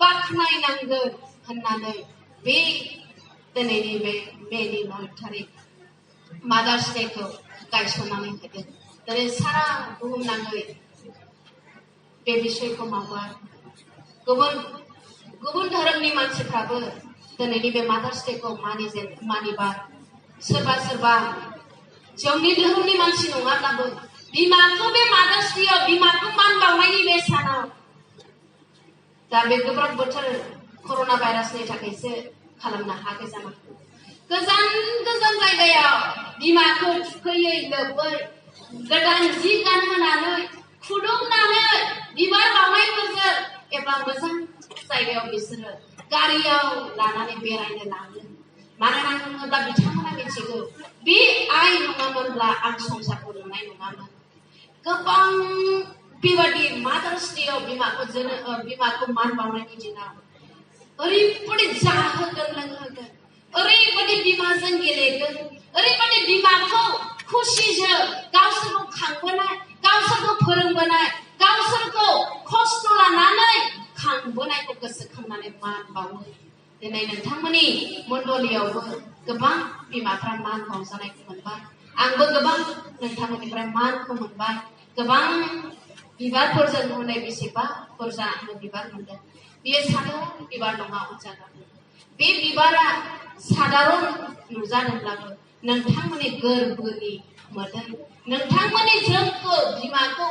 बाख्नायनांगोन होननानै बे दिनैनि बे मेनि 9 थारिख मादार्स डेखौ गायसननानै होदों। दिनै सारा बुहुमनाङै बे बिसयखौ मावबाय। गुबुन धोरोमनि मानसिफ्राबो दिनैनि बे मादार्स डेखौ मानिबाय। सोरबा जोंनि धोरोमनि मानसि नङाब्लाबो बिमाखौ बे मादार्स डेआव बिमाखौ मान बावनायनि बे सानाव, दा बे गोब्राब बोथोर कर'ना भाइरासनि थाखायसो खालामनो हायाखै जानो हागौ। गोजान जायगायाव बिमाखौ थुखैयै लोबै गोदान जि गानहोनानै खुदुमनानै बिबार बावनायफोरजों एबा मोजां जायगायाव बिसोरो गारियाव लानानै बेरायनो लाङो। मानोना होनोब्ला बिथांमोना मिथिगौ, बे आइ नङामोनब्ला आं संसारखौ नुनाय नङामोन। गोबां बेबादि मादार्स डेआव बिमाखौ मान बावनायनि दिनाव ओरैबादि जाहोगोन लोंहोगोन, ओरैबादि बिमाजों गेलेगोन, ओरैबादि बिमाखौ खुसिजों गावसोरखौ खांबोनाय, गावसोरखौ फोरोंबोनाय, गावसोरखौ खस्थ' लानानै खांबोनायखौ गोसोखांनानै मान बावो। दिनै नोंथांमोननि मण्डलियावबो गोबां बिमाफ्रा मान बावजानायखौ मोनबाय। आंबो गोबां नोंथांमोननिफ्राय मानखौ मोनबाय। गोबां बिबारफोरजों नुनाय बेसेबा बुरजा आङो बिबार मोनदों। बेयो साधारन बिबार नङा अनजाग्रा। बे बिबारा साधारन नुजादोंब्लाबो नोंथांमोननि गोरबोनि मोदै, नोंथांमोननि जोंखौ बिमाखौ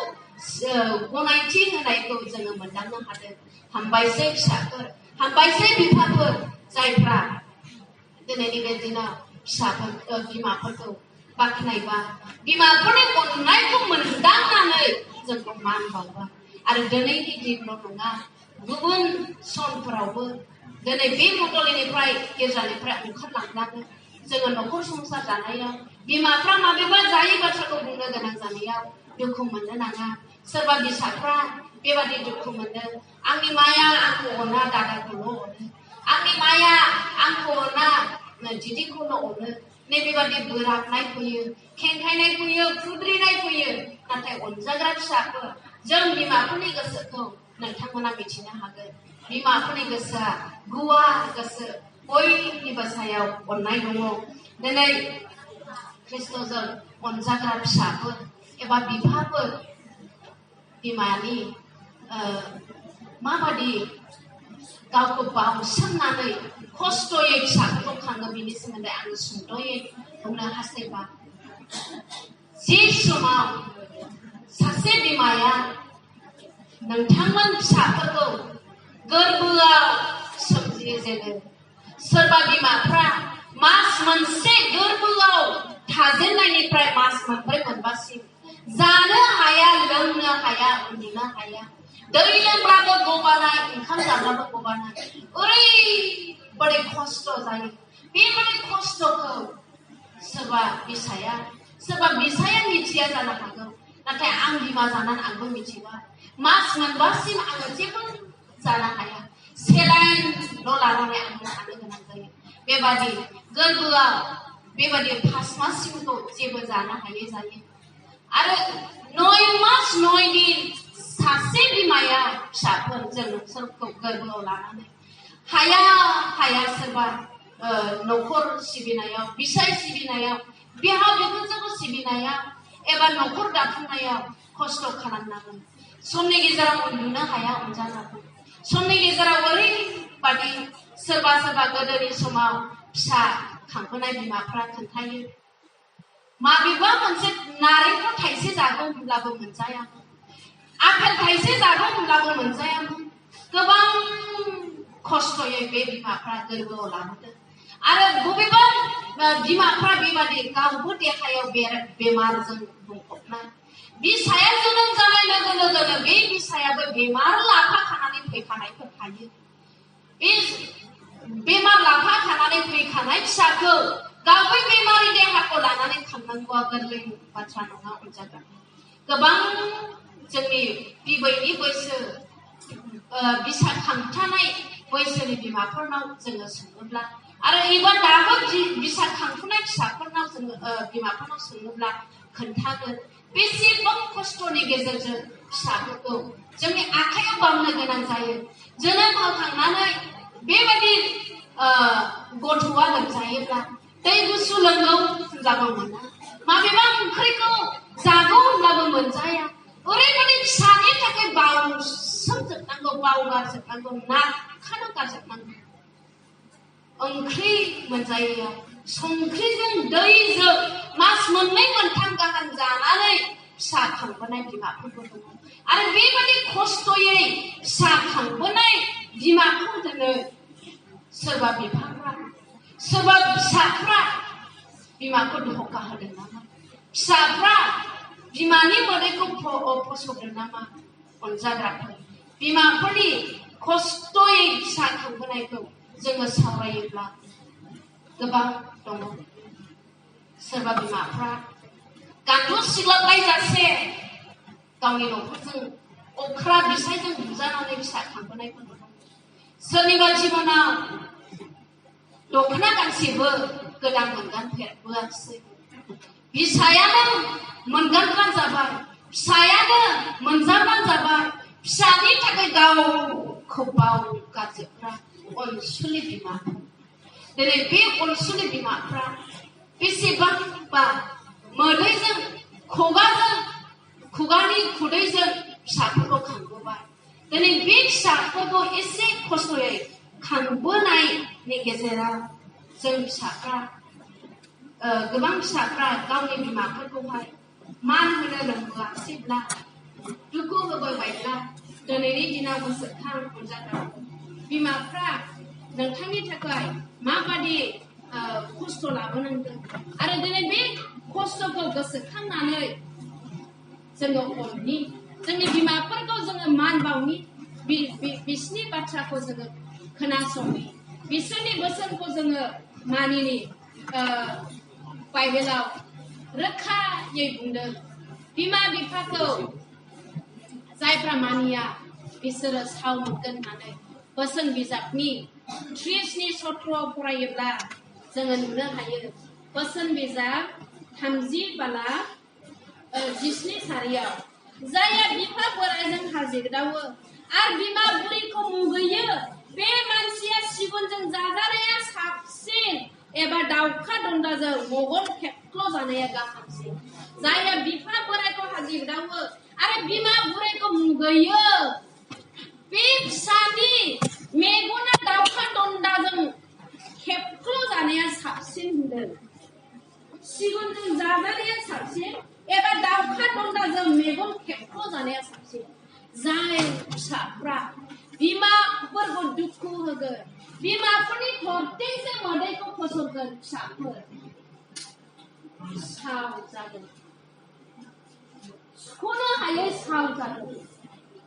गनायथि होनायखौ जोङो मोनदांनो हादों। हामबायसै फिसाफोर, हामबायसै बिफाफोर, जायफ्रा दिनैनि बे दिनाव बिमाफोरखौ बाख्नायबा, बिमाफोरनि अननायखौ मोनदांनानै जोंखौ मान बावबाय। आरो दिनैनि दिनल' नङा, गुबुन समफोरावबो दिनै बे मण्डलिनिफ्राय गिर्जानिफ्राय ओंखारलांनानै जोङो न'खर संसार दानायाव बिमाफ्रा माबेबा जायै बाथ्राखौ बुंनो गोनां जानायाव दुखु मोननो नाङा। सोरबा बिसाफ्रा बेबादि दुखु मोनो, आंनि माया आंखौ अना, दादाखौल' अनो, आंनि माया आंखौ अना, दिदिखौल' अनो। नैबेबादि बोराबनाय फैयो, खेंखायनाय फैयो, खुद्रिनाय फैयो। नाथाय अनजाग्रा फिसाफोर, जों बिमाफोरनि गोसोखौ नोंथांमोना मिथिनो हागोन। बिमाफोरनि गोसोआ गुवार गोसो, बयनिबो सायाव अननाय दङ। दिनै ख्रिस्ट'जों अनजाग्रा फिसाफोर एबा बिफाफोर, बिमानि माबादि गावखौ बावसोमनानै खस्थ'यै फिसाफोरखौ खाङो, बिनि सोमोन्दै आङो सुंद'यै बुंनो हास्थायबाय। जे समाव सासे बिमाया नोंथांमोन फिसाफोरखौ गोरबोआव सोमजिजेनो, सोरबा बिमाफ्रा मास मोनसे गोरबोआव थाजेननायनिफ्राय मास मोनब्रै मोनबासिम जानो हाया, लोंनो हाया, उन्दुनो हाया, दै लोंब्लाबो गगानाय, ओंखाम जाब्लाबो गगानाय, ओरैबादि खस्थ' जायो। बेबादि खस्थ'खौ सोरबा बिसाया सोरबा बिसाया मिथिया जानो हागौ नाथाय आं बिमा जानानै आंबो मिथिबाय मास मोनबासिम आङो जेबो जानो हाया सेलाइनल' लानानै आङो थानो गोनां जायो बेबादि गोरबोआव बेबादि 5 माससिमखौ जेबो जानो हायै जायो आरो 9 मास 9 दिन सासे बिमाया फिसाफोर जोनोमफोरखौ गोरबोआव लानानै हाया सोरबा न'खर सिबिनायाव बिसाय सिबिनायाव बिहा बिखुनजोखौ सिबिनायाव एबा न'खर दाफुंनायाव खस्थ' खालामनांगोन समनि गेजेराव उन्दुनो हाया अनजानांगोन समनि गेजेराव ओरैबादि सोरबा गोदोनि समाव फिसा खांबोनाय बिमाफ्रा खोन्थायो माबेबा मोनसे नारेंखल थाइसे जागौ होनब्लाबो मोनजायामोन आपेल थाइसे जागौ होनब्लाबो मोनजायामोन गोबां खस्थ'यै बे बिमाफ्रा गोरबोआव लाबोदों आरो बबेबा बिमाफ्रा बेबादि गावबो देहायाव बेमारजों बुंफबनाय बिसाया जोनोम जानाय लोगो लोगोनो बे बिसायाबो बेमार लाफाखानानै फैखानायफोर थायो बे बेमार लाफाखानानै फैखानाय फिसाखौ गावबो बेमारि देहाखौ लानानै खांनांगौआ गोरलै बाथ्रा नङा अनजागोन गोबां जोंनि बिबैनि बैसो बिसा खांथानाय बैसोनि बिमाफोरनाव जोङो सोङोब्ला आरो एबा दाबो बिसा खांफुनाय फिसाफोरनाव जोङो बिमाफोरनाव सोङोब्ला खोन्थागोन बेसेबां खस्थ'नि गेजेरजों फिसाफोरखौ जोंनि आखायाव बामनो गोनां जायो जोनोम होखांनानै बेबायदि गथ'आ लोमजायोब्ला दै गुसु लोंगौ होनब्लाबो मोना माबेबा ओंख्रिखौ जागौ होनब्लाबो मोनजाया ओरैबायदि फिसानि थाखाय बावगारजोबनांगौ नारखाना गारजोबनांगौ ओंख्रि मोनजायो संख्रिजों दैजों मास 2 मोनथाम गाहाम जानानै फिसा खांबोनाय बिमाफोरबो दङ आरो बेबायदि खस्थ'यै फिसा खांबोनाय बिमाफोरजोंनो सोरबा बिफाफ्रा सोरबा फिसाफ्रा बिमाखौ धोखा होदों नामा फिसाफ्रा बिमानि मोदैखौ फस'दों नामा अनजाग्राफोर बिमाफोरनि खस्थ'यै फिसा खांबोनायखौ जोङो सावरायोब्ला गोबां दङ सोरबा बिमाफ्रा गान्दु सिग्लाबलायजासे गावनि न'खरजों अख्रा बिसायजों बुजानानै फिसा खांबोनायफोर दङ सोरनिबा जिबनाव दखना गांसेबो गोदान मोनगानफेरबोआखिसै बिसायानो मोनगानग्रा जाबाय फिसायानो मोनजाग्रा जाबाय फिसानि थाखाय गावखौ बावगारजोबग्रा अनसुलि बिमाफोर दिनै बे अनसुलि बिमाफ्रा बेसेबांबा मोदैजों खुगानि खुदैजों फिसाफोरखौ खांबोबाय दिनै बे फिसाफोरखौ एसे खस्थ'यै खांबोनायनि गेजेराव जों फिसाफ्रा गोबां फिसाफ्रा गावनि बिमाफोरखौहाय मान होनो रोंबोआसैब्ला दुखु होबोबायब्ला दिनैनि दिनाव गोसोखां अनजाग्रा बिमाफ्रा नोंथांनि थाखाय माबादि खस्थ' लाबोनांदों आरो दिनै बे खस्थ'खौ गोसोखांनानै जोङो अननि जोंनि बिमाफोरखौ जोङो मान बावनि बिसोरनि बाथ्राखौ जोङो खोनासंनि बिसोरनि बोसोनखौ जोङो मानिनि बाइबेलाव रोखायै बुंदों बिमा बिफाखौ जायफ्रा मानिया बिसोरो साव मोनगोन होननानै बोसोन बिजाबनि 30 सत्र'आव फरायोब्ला जोङो नुनो हायो बोसोन बिजाब 30 सारियाव जाया बिफा बोराइजों हाजिरदावो आरो बिमा बुरैखौ मुगैयो बे मानसिया सिगुनजों जाजानाया साबसिन एबा दाउखा दन्दाजों मगन खेबख्ल' जानाया गाहामसिन जाया बिफा बोराइखौ हाजिरदावो आरो बिमा बुरैखौ मुगैयो बे फिसानि मेगना दाउखा दन्दाजों खेबख्ल' जानाया साबसिन होनदों सिगुनजों जाजानाया साबसिन एबा दाउखा दन्दाजों मेगन खेबख्ल' जानाया साबसिन जाय फिसाफ्रा बिमाफोरखौ दुखु होगोन बिमाफोरनि थरथिंसे मोदैखौ फसरगोन फिसाफोर साव जागोन सुख'नो हायै साव जागोन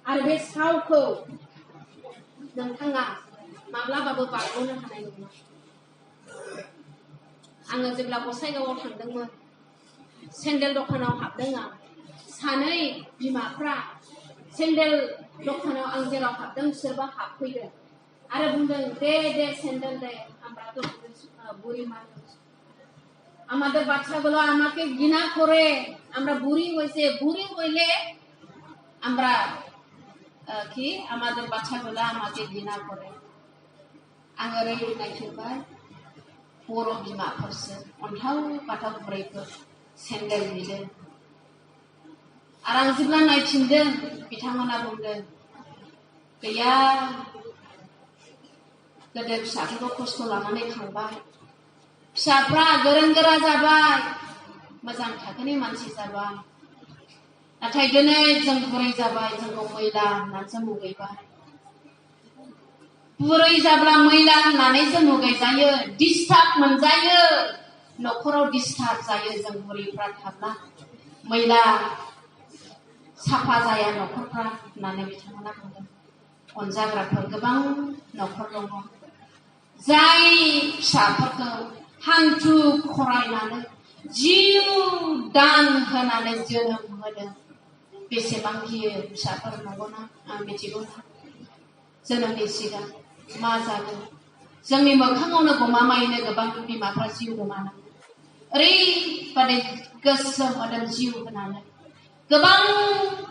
आरो बे सावखौ नोंथाङा माब्लाबाबो बारग'नो हानाय नङा आङो जेब्ला गसाइगावआव थांदोंमोन सेन्देल दखानाव हाबदों आं सानै बिमाफ्रा सेन्देल दखानाव आं जेराव हाबदों बिसोरबो हाबफैदों आरो बुंदों दे सेन्देल दे আমরা তো বুড়ি মানুষ আমাদের বাচ্চাগুলো আমাকে ঘৃণা করে আমরা বুড়ি হইলে আমরা কি আমাদের বাচ্চাগুলো আমাকে ঘৃণা করে आं ओरै नायफिनबाय बर' बिमाफोरसो अन्थाव बाथाव बुरैफोर सेन्देल बिदों आरो आं जेब्ला नायफिनदों बिथांमोना बुंदों गैया गोदो फिसाफोरखौ खस्थ' लानानै खांबाय फिसाफ्रा गोरों गोरा जाबाय मोजां थाखोनि मानसि जाबाय नाथाय दिनै जों बुरै जाबाय जोंखौ मैला होननानैसो मुगैबाय बुरै जाब्ला मैला होननानै जों मुगैजायो डिस्टार्ब मोनजायो न'खराव डिस्टार्ब जायो जों बुरैफ्रा थाब्ला मैला साफा जाया न'खरफ्रा होननानै बिथांमोना बुंदों अनजाग्राफोर गोबां न'खर दङ जाय फिसाफोरखौ हान्थु खरायनानै जिउ दान होनानै जोनोम होदों बेसेबां गियो फिसाफोर नंगौना आं मिथिगौना जोनोमनि सिगां मा जागोन जोंनि मोखाङावनो गमामायैनो गोबां बिमाफ्रा जिउ गोमानांगौ ओरैबादि गोसो मोदोम जिउ होनानै गोबां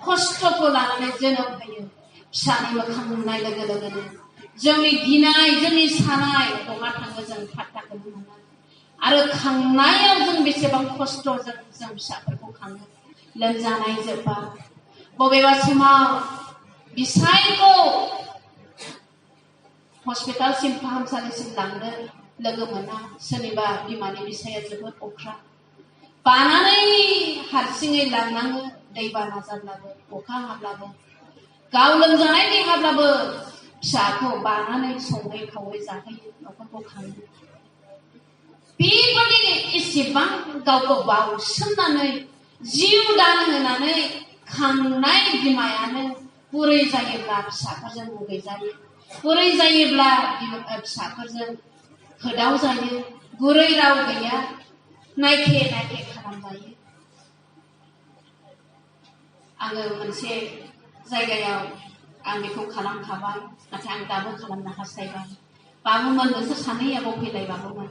खस्थ'खौ लानानै जोनोम होयो फिसानि मोखां नुनाय लोगो लोगोनो जोंनि गिनाय जोंनि सानाय बहा थाङो जों फात्ताखौनो मोना आरो खांनायाव जों बेसेबां खस्थ'जों जों फिसाफोरखौ खाङो लोमजानाय जोब्बा बबेबा समाव बिसायखौ हस्पिटालसिम फाहामसालिसिम लांनो लोगो मोना सोरनिबा बिमानि बिसाया जोबोद अख्रा बानानै हारसिङै लांनाङो दैबाना जाब्लाबो अखा हाब्लाबो गाव लोमजानाय देहाब्लाबो फिसाखौ बानानै सङै खावै जाहोयो न'खरखौ खाङो बेबादि एसेबां गावखौ बावसोमनानै जिउ दान होनानै खांनाय बिमायानो बुरै जायोब्ला फिसाफोरजों मुगैजायो बुरै जायोब्ला फिसाफोरजों होदाव जायो गुरै राव गैया नायथे खालामजायो आङो मोनसे जायगायाव आं बेखौ खालामखाबाय नाथाय आं दाबो खालामनो हास्थायबाय बाबुमोन नोंसोर सानैयाबो फैलाय बाबुमोन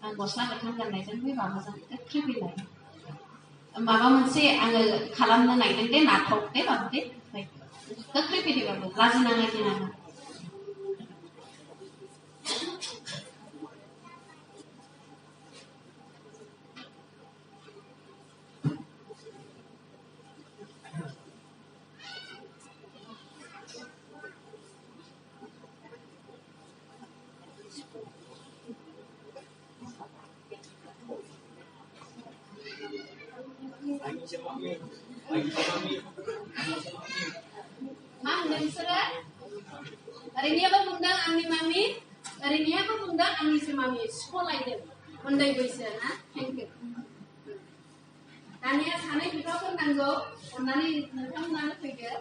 आं गस्ला गोथां गाननायजों बै बाबुजों गोख्रै फैलाय माबा मोनसे आङो खालामनो नायदों दे नाथक दे बाबु दे गोख्रै फैदो बाबु लाजिनाङा गिनाङा मा होनदों नोंसोरो ओरैनियाबो बुंदों आंनि मामि ओरैनियाबो बुंदों आंनिसो मामि सिख'लायदों उन्दै बैसो ना थेंक इउ दानिया सानै बिफाफोर नांगौ अननानै नोंथांमोनानो फैदो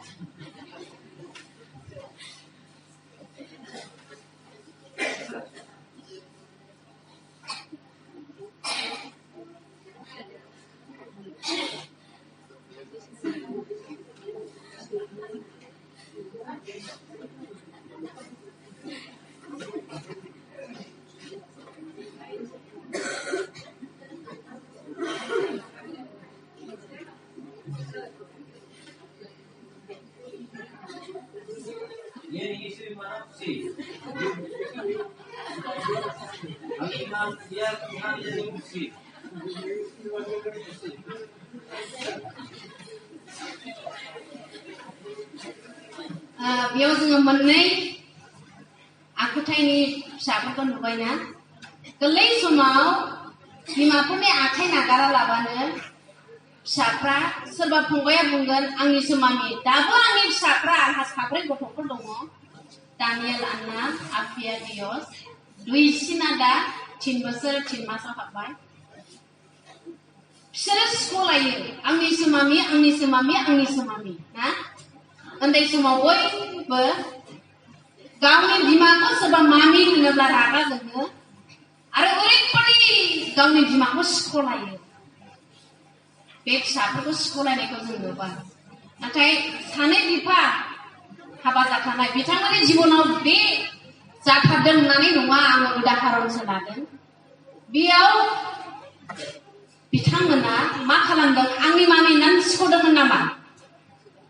बेयाव जोङो मोननै आखुथायनि फिसाफोरखौ नुबायना गोरलै समाव बिमाफोरनि आखाइ नागारा लाबानो फिसाफ्रा सोरबा फंबाया बुंगोन आंनिसो मामि दाबो आंनि फिसाफ्रा आंहा 4 गथ'फोर दङ दानियेल आन्ना आफिया दियस दुइसिना दा 3 बोसोर 3 मासाव हाबबाय बिसोरो सिख'लायो आंनिसो मामि आंनिसो मामि आंनिसो मामि ना उन्दै समाव बयबो गावनि बिमाखौ सोरबा मामि होनोब्ला रागा जोङो आरो ओरैबादि गावनि बिमाखौ सिख'लायो बे फिसाफोरखौ सिख'लायनायखौ जों नुबाय नाथाय सानै बिफा हाबा जाखानाय बिथांमोननि जिबनाव बे जाथारदों होननानै नङा आङो उदाहरनसो लादों बेयाव बिथांमोना मा खालामदों आंनि मामिनानै सिख'दोंमोन नामा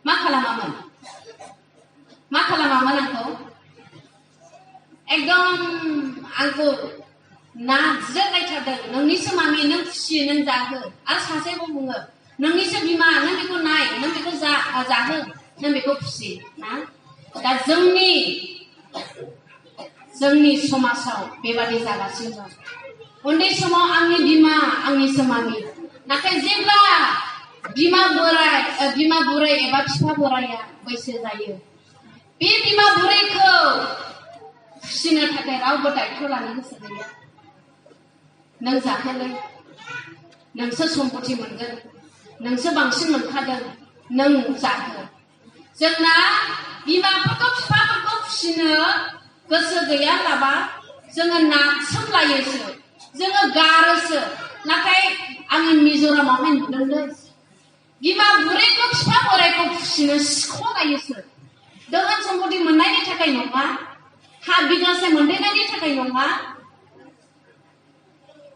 मा खालामामोन आंखौ एकदम आंखौ नाज्रोलायथारदों नोंनिसो मामि नों खुसि नों जाहो आरो सासेखौ बुङो नोंनिसो बिमा नों बेखौ नाय नों बेखौ जाहो नों बेखौ खुसि ना दा जोंनि समाजाव बेबादि जागासिनो दं उन्दै समाव आंनि बिमा आंनिसो मामि नाथाय जेब्ला बिमा बुरै एबा बिफा बोराया बैसो जायो बे बिमा बुरैखौ फिसिनो थाखाय रावबो दायथ' लानो गोसो गैया नों जाहोलै नोंसो सम्पति मोनगोन नोंसो बांसिन मोनखादों नों जाहो जोंना बिमाफोरखौ बिफाफोरखौ फिसिनो गोसो गैयाब्लाबा जोङो नारसोमलायोसो जोङो गारोसो नाथाय आंनि मिज'रामावहाय नुदोंलै बिमा बुरैखौ बिफा बोरायखौ फिसिनो सिख'लायोसो दोहोन सम्पति मोननायनि थाखाय नङा हा बिगासे मोनदेरनायनि थाखाय नङा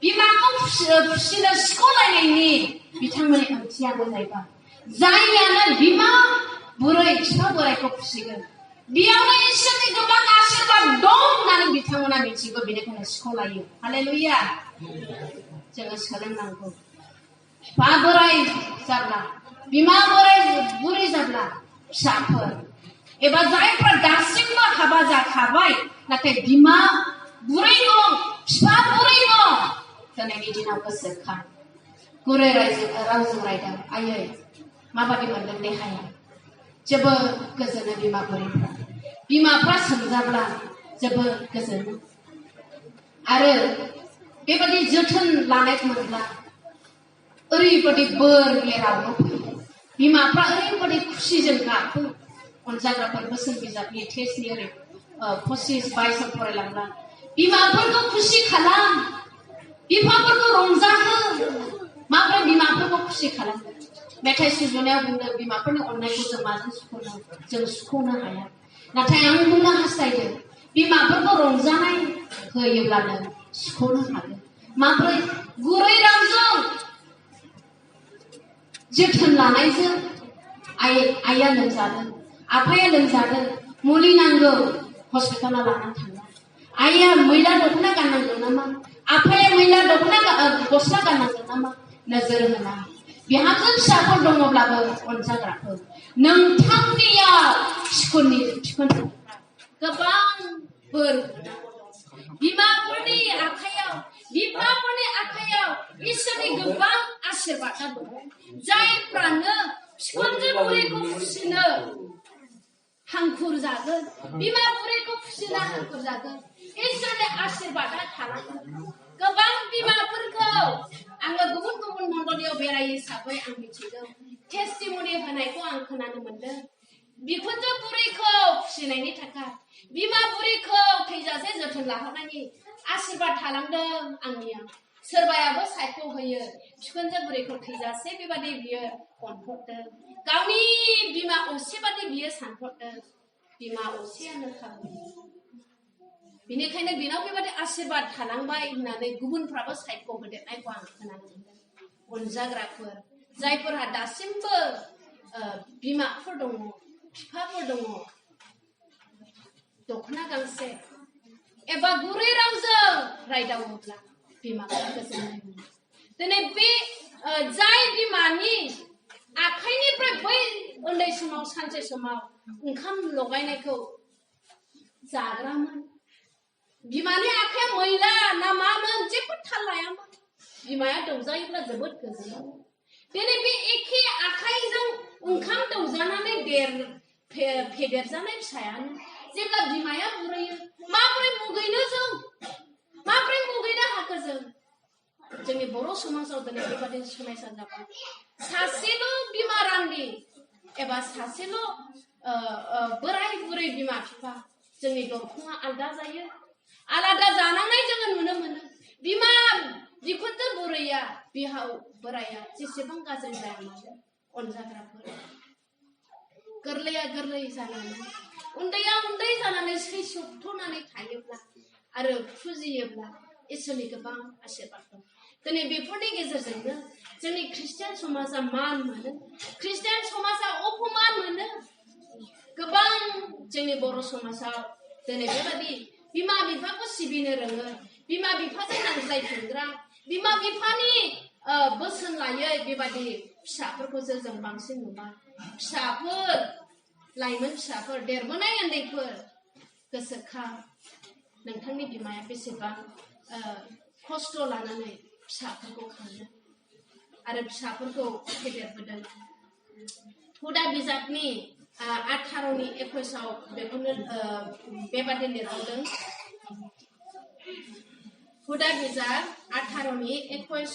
बिमाखौ फिसिनो सिख'लायनायनि बिथांमोननि ओंथियानो जाहैबाय जाययानो बिमा बुरै बिफा बोरायखौ फिसिगोन बेयावनो इसोरनि गोबां आशीर्बाद दं होननानै बिथांमोना मिथिगौ बेनिखायनो सिख'लायो हालेलुया जोङो सोलोंनांगौ बिफा बोराय जाब्ला बिमा बुरै जाब्ला फिसाफोर एबा जायफ्रा दासिमबो हाबा जाखाबाय नाथाय बिमा बुरै दं बिफा बुरै दं दिनैनि दिनाव गोसोखां गुरै रावजों रायदों आयै माबादि मोनदों देहाया जोबोद गोजोनो बिमाफ्रा सोंजाब्ला जोबोद गोजोनो आरो बेबादि जोथोन लानाय मोनब्ला ओरैबादि बोर रावनो फैयो बिमाफ्रा ओरैबादि खुसिजों गाबो अनजाग्राफोर बोसोन बिजाबनि टेस्टनि ओरै 25-22 फरायलांब्ला बिमाफोरखौ खुसि खालाम बिफाफोरखौ रंजाहो माब्रै बिमाफोरखौ खुसि खालामो मेथाइ सुजुनायाव बुंदों बिमाफोरनि अननायखौ जों माजों सुख'नो हाया नाथाय आं बुंनो हास्थायदों बिमाफोरखौ रंजानाय होयोब्लानो सुख'नो हागोन माब्रै गुरै रावजों जोथोन लानायजों आइया लोमजादों आफाया लोमजादों मुलि नांगौ हस्पिटालाव लानानै थाङो आइया मैला दख'ना गाननांगौ नामा आफाया मैला गस्ला गाननांगौ नामा नोजोर होना बिहामजो फिसाफोर दङब्लाबो अनजाग्राफोर नोंथांनियाव थिखुनफ्रा गोबां बोर बिमाफोरनि आखायाव इसोरनि गोबां आशीर्बादा दङ जायफ्रानो बिखुनजो बुरैखौ फिसिनो हांखुर जागोन बिमा बुरैखौ फिसिनो हांखुर जागोन इसोरनि आशीर्बादा थानांगोन गोबां बिमाफोरखौ आङो गुबुन मण्डलियाव बेराय हिसाबै आं मिथिदों टेस्टिमनि होनायखौ आं खोनानो मोनदों बिखुनजो बुरैखौ फिसिनायनि थाखाय बिमा बुरैखौ थैजासे जोथोन लाहोनायनि आशीर्बाद थालांदों आंनियाव सोरबायाबो सायख' होयो बिखुनजो बुरैखौ थैजासे बेबादि बियो अनहरदों गावनि बिमा असे बादि बियो सानहरदों बिमा असेयानो खालामो बेनिखायनो बिनाव बेबादि आशीर्बाद थालांबाय होननानै गुबुनफ्राबो सायख' होदेरनायखौ आं खोनानो मोनदों अनजाग्राफोर जायफोरहा दासिमबो बिमाफोर दङ बिफाफोर दङ दख'ना गांसे एबा गुरै रावजों रायदावोब्ला बिमाफ्रा गोजोननाय मोनो दिनै बे जाय बिमानि आखाइनिफ्राय बै उन्दै समाव सानसे समाव ओंखाम लगायनायखौ जाग्रामोन बिमानि आखाया मैला ना मामोन जेबो थाल लायामोन बिमाया दौजायोब्ला जोबोद गोजोनोमोन दिनै बे एखे आखाइजों ओंखाम दौजानानै फेदेरजानाय फिसायानो जेब्ला बिमाया बुरैयो माबोरै मुगैनो हाखो जों जोंनि बर' समाजाव दिनै बेबादि समायसा जाबाय सासेल' बिमा रान्दि एबा सासेल' बोराय बुरै बिमा बिफा जोंनि दरखङा आलादा जायो आलादा जानांनाय जोङो नुनो मोनो बिमा बिखुनजो बुरैया बिहाव बोराया जेसेबां गाज्रि जाया मानो अनजाग्राफोर गोरलैया गोरलै जानानै उन्दैया उन्दै जानानै सैसोबथ'नानै थायोब्ला आरो फुजियोब्ला इसोरनि गोबां आशीर्बाद दं। दिनै बेफोरनि गेजेरजोंनो जोंनि ख्रिस्टियान समाजा मान मोनो, ख्रिस्टियान समाजा अपमान मोनो। गोबां जोंनि बर' समाजाव दिनै बेबायदि बिमा बिफाखौ सिबिनो रोङो, बिमा बिफाजों नांज्लायफिनग्रा, बिमा बिफानि बोसोन लायै बेबायदि फिसाफोरखौसो जों बांसिन नुबाय। फिसाफोर लाइमोन फिसाफोर देरबोनाय उन्दैफोर गोसोखां नोंथांनि बिमाया बेसेबां खस्थ' लानानै फिसाफोरखौ खांदों आरो फिसाफोरखौ फेदेरबोदों। हुदा बिजाबनि 18नि 21आव बेखौनो बेबादि लिरबोदों। हुदा बिजाब 18नि 21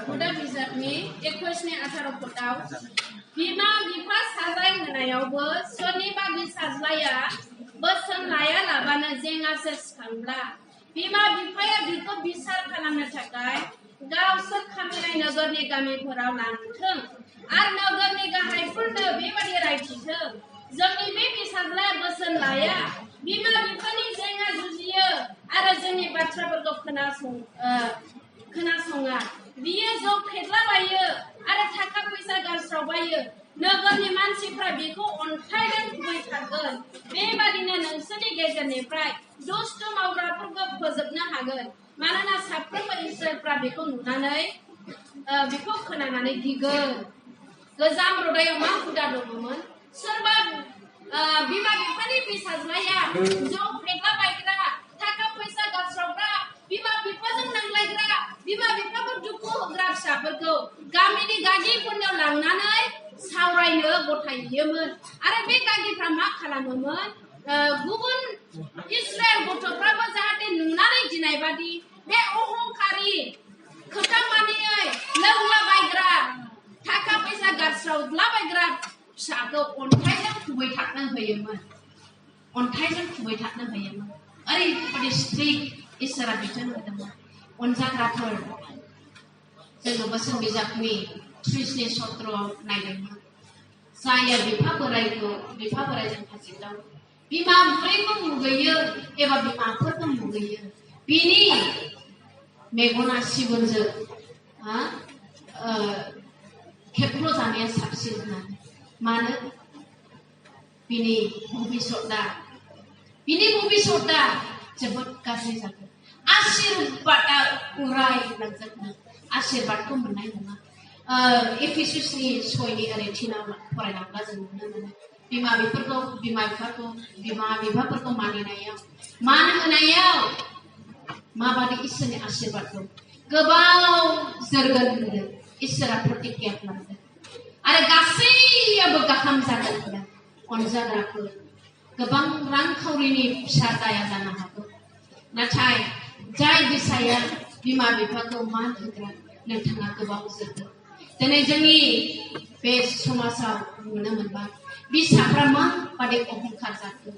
हुदा बिजाबनि 21नि 18 पदाव बिमा बिफा साजाय होनायावबो सोरनिबा बिसाज्लाया बोसोन लायालाबानो जेंनासो सिखांब्ला बिमा बिफाया बिखौ बिसार खालामनो थाखाय गावसोर खामिनाय नगरनि गामिफोराव लांथों आरो नगरनि गाहायफोरनो बेबादि रायथिथों, जोंनि बे बिसाज्लाया बोसोन लाया, बिमा बिफानि जेंना जुजियो आरो जोंनि बाथ्राफोरखौ खोनासङा, बियो जौ फेग्लाबायो आरो थाखा फैसा गारस्रावबायो। नगरनि मानसिफ्रा बेखौ अन्थाइजों खुबैथारगोन। बेबादिनो नोंसोरनि गेजेरनिफ्राय दुष्ट मावग्राफोरखौ फोजोबनो हागोन, मानोना साफ्रोमबो इस्राएलफ्रा बेखौ नुनानै बेखौ खोनानानै गिगोन। गोजाम रदायाव मा हुदा दङमोन? सोरबा बिमा बिफानि फिसाज्लाया जौ फेग्लाबायग्रा, थाखा फैसा गारस्रावग्रा, बिमा बिफाजों नांलायग्रा, बिमा बिफाखौ दुखु होग्रा फिसाफोरखौ गामिनि गागिफोरनाव लांनानै सावरायनो गथायहैयोमोन आरो बे गागिफ्रा मा खालामोमोन? गुबुन इस्राएल गथ'फ्राबो जाहाथे नुनानै गिनाय बादि बे अहंकारि, खोथा मानियै, लोंलाबायग्रा, थाखा फैसा गारस्रावलाबायग्रा फिसाखौ अन्थाइजों खुबैथारनो होयोमोन। अन्थाइजों खुबैथारनो होयोमोन। ओरैबायदि स्ट्रिक्ट इसोरा बिथोन होदोंमोन। अनजाग्राफोर जोङो बोसोन बिजाबनि 30नि 17आव नायदोंमोन। जाया बिफा बोराइजों फासिलाव बिमा बुरैखौ मुगैयो एबा बिमाफोरखौ मुगैयो, बिनि मेगना सिगुनजों खेबख्ल' जानाया साबसिन होननानै। मानो? बिनि भबिसतआ जोबोद गाज्रि जागोन। आशीर्बादआ उरायलांजोबगोन, आशीर्बादखौ मोननाय नङा। एफिसुसनि 6नि ओरै 3आव फरायलांब्ला जों नुनो मोनो बिमा बिफाफोरखौ मानिनायाव, मान होनायाव माबादि इसोरनि आशीर्बाद दं। गोबाव जोरगोन होनदों, इसोरा प्रतिज्ञा खालामदों आरो गासैयाबो गाहाम जागोन होनदों। अनजाग्राफोर गोबां रांखावरिनि फिसा जाया जानो हागौ, नाथाय जाय बिसाया बिमा बिफाखौ मान होग्रा नोंथाङा गोबाव जोरगोन। दिनै जोंनि बे समाजाव नुनो मोनबाय बिसाफ्रा माबादि अहंकार जाखो।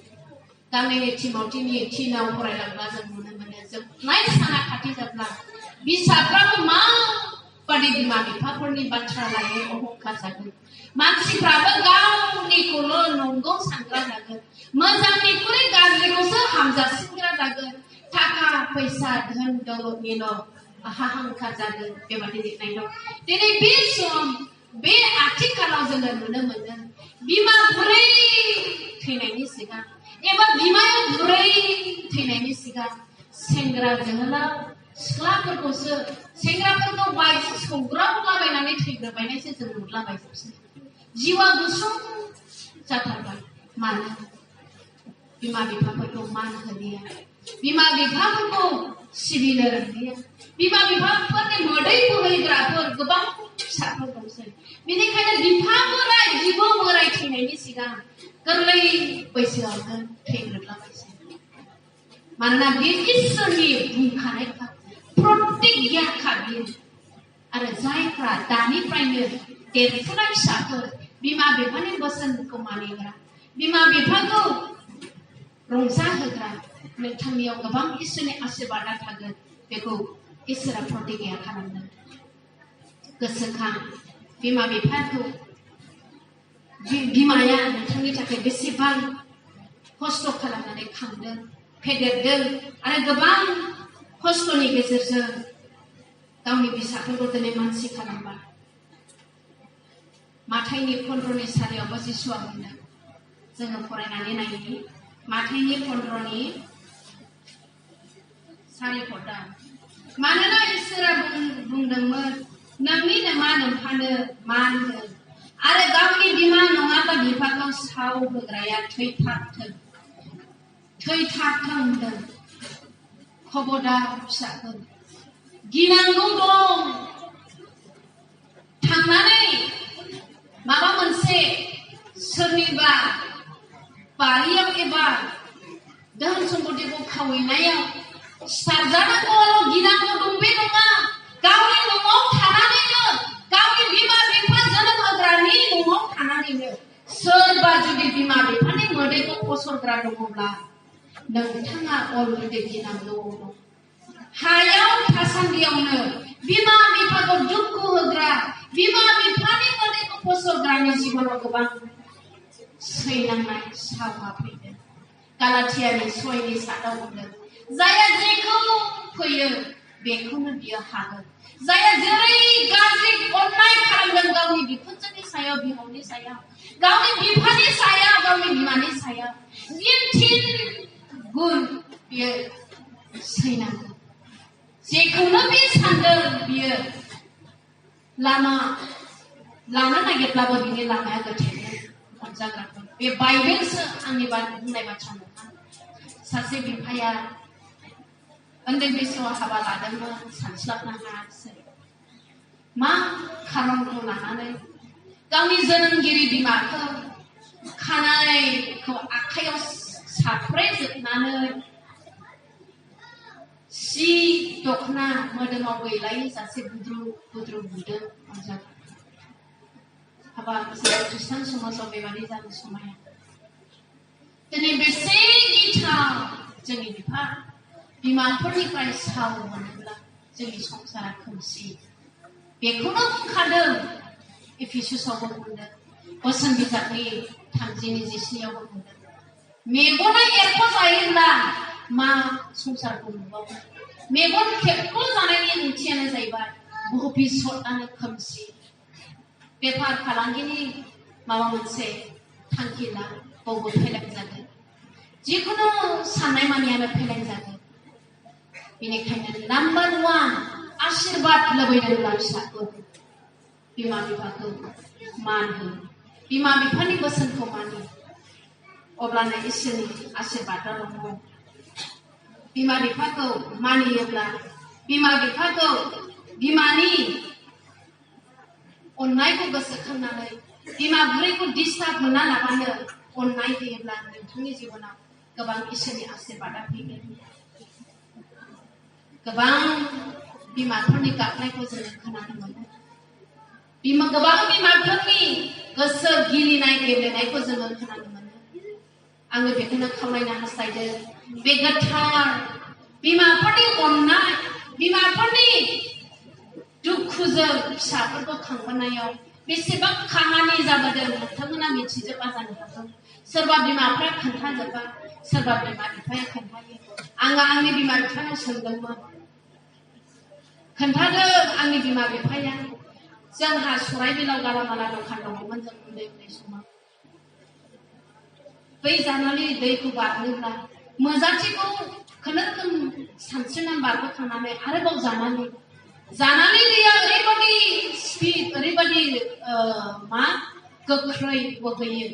गामिनि थिमथिनि 3आव फरायलांब्ला जों नुनो मोनो जोबनाय साना खाथि जाब्ला बिसाफ्राबो माबादि बिमा बिफाफोरनि बाथ्रा लायै अहंकार जागोन। मानसिफ्राबो गावनिखौल' नंगौ सानग्रा जागोन, मोजांनिख्रुइ गाज्रिखौसो हामजासिनग्रा जागोन, थाखा फैसा धोन दौलतनिल' हाहांकार जागोन। बेबादि लिरनाय दं। दिनै बे आथिखालाव जोङो नुनो मोनो बिमा बुरै थैनायनि सिगां एबा बिमाया बुरै थैनायनि सिगां सेंग्रा जोहोलाव सिख्लाफोरखौसो सेंग्राफोरखौ सौग्रावलाबायनानै थैग्रोबायनायसो जों नुलाबायजोबसै। जिउआ गुसुं जाथारबाय। मानो? बिमा बिफाफोरखौ मान होलिया, बिमा बिफाफोरखौ सिबिनो रोंलिया, बिमा बिफाफोरनि मोदै बोहैग्राफोर गोबां फिसाफोर दंसै। बेनिखायनो बिफा बोराय बिबौ बोराय थैनायनि सिगां गोरलै बैसोआवनो थैग्रोलाबायसै। मानोना बे इसोरनि बुंखानायखा, प्रतिज्ञाखा, बियो आरो जायफ्रा दानिफ्रायनो देरफुनाय फिसाफोर बिमा बिफानि बोसोनखौ मानिग्रा बिमा बिफाखौ रंजाहोग्रा नोंथांनियाव गोबां इसोरनि आशीर्बादा थागोन बेखौ इसोरा प्रतिज्ञा खालामदों गोसोखां बिमा बिफाखौ बिमाया नोंथांनि थाखाय बेसेबां खस्थ' खालामनानै खांदों फेदेरदों आरो गोबां खस्थ'नि गेजेरजों गावनि फिसाफोरखौ दिनै मानसि खालामबाय माथाइनि 15नि सारियावबो जिसुआ बुंदों जोङो फरायनानै नायनि माथाइनि 15नि सारि पदा मानोना इसोरा बुंदोंमोन नोंनि नोमा नोम्फानो मान हो आरो गावनि बिमा नङाबा बिफाखौ साव होग्राया थैथारथों होनदों खबरदार फिसाफोर गिनांगौ दं थांनानै माबा मोनसे सोरनिबा बारियाव एबा धोन सम्पतिखौ खावैनायाव सिथारजानांगौल' गिनांगौ दं बे नङा गावनि न'आव थानानैनो गावनि बिमा बिफा जोनोम होग्रानि न'आव थानानैनो सोरबा जुदि बिमा बिफानि मोदैखौ फसरग्रा दङब्ला नोंथाङा अलरेडि गिनांगौ दं हायाव थासान्दियावनो बिमा बिफाखौ दुखु होग्रा बिमा बिफानि मोदैखौ फसरग्रानि जिबनाव गोबां सैनांनाय सावहा फैदों गालाथियानि 6नि 7 बुंदों जाया जेखौ फैयो बेखौनो बियो हागोन जाया जेरै गाज्रि अननाय खालामदों गावनि बिखुनजोनि सायाव बिहावनि सायाव गावनि बिफानि सायाव गावनि बिमानि सायाव जिन गुन बियो सैनांगौ जेखौनो बे सानदों बियो लामा लानो नागिरब्लाबो बिनि लामाया गोथेनो मोनजाग्राखौ बे बाइबेलसो आंनि बुंनाय बाथ्रा नङा सासे बिफाया उन्दै बैसोआव हाबा लादोंमोन सानस्लाबनो हायासै मा खारनखौ लानानै गावनि जोनोमगिरि बिमाखौ खानायखौ आखाइयाव साफ्रेजोबनानै सि दखना मोदोमाव गैलायै जासे बुद्रु बुद्रु बुदों मोनजागोन हाबा खृष्टान समाजाव बेबादि जानो समाया दिनै बेसे गिथाव जोंनि बिफा बिमाफोरनिफ्राय साव मोनोब्ला जोंनि संसारा खोमसि बेखौनो बुंखादों एफिसुसावबो बुंदों बोसोन बिजाबनि 30:19आवबो बुंदों मेगना एरख' जायोब्ला मा संसारखौ नुबावो मेगन खेबख' जानायनि ओंथियानो जाहैबाय भबिष्यतआनो खोमसि बेफार फालांगिनि माबा मोनसे थांखि ला बावबो फेलें जागोन जिखुनु साननाय मानियानो फेलें जागोन बेनिखायनो नाम्बार 1 आशीर्बाद लुबैदोंब्ला फिसाखौ बिमा बिफाखौ मान हो बिमा बिफानि बोसोनखौ मानि अब्लानो इसोरनि आशीर्बादा दङ बिमा बिफाखौ मानियोब्ला बिमा बिफाखौ बिमानि अननायखौ गोसोखांनानै बिमा बुरैखौ डिस्टार्ब मोना लाबानो अननाय होयोब्ला नोंथांनि जिबनाव गोबां इसोरनि आशीर्बादा फैगोन गोबां बिमाफोरनि गाबनायखौ जोङो खोनानो मोनो गोबां बिमाफोरनि गोसो गिलिनाय गेलेनायखौ जोङो खोनानो मोनो आङो बेखौनो खावलायनो हास्थायदों बे गोथार बिमाफोरनि अननाय बिमाफोरनि दुखुजों फिसाफोरखौ खांबोनायाव बेसेबां खामानि जाबोदों नोंथांमोना मिथिजोबा जानो हागौ सोरबा बिमाफ्रा खोन्थाजोबा सोरबा बिमा बिफाया खोन्थायो आङो आंनि बिमा बिफानाव सोंदोंमोन खोन्थादों आंनि बिमा बिफाया जोंहा सराइबिलाव गालामाला दखान दङमोन जों उन्दै समाव बै जानानै दैखौ बारनोब्ला मोजांथिखौ खुनुरुखुम सानस्रिनानै बारबोखांनानै आरोबाव जानानै दैया ओरैबादि स्पिड ओरैबादि गोख्रै बोहैयो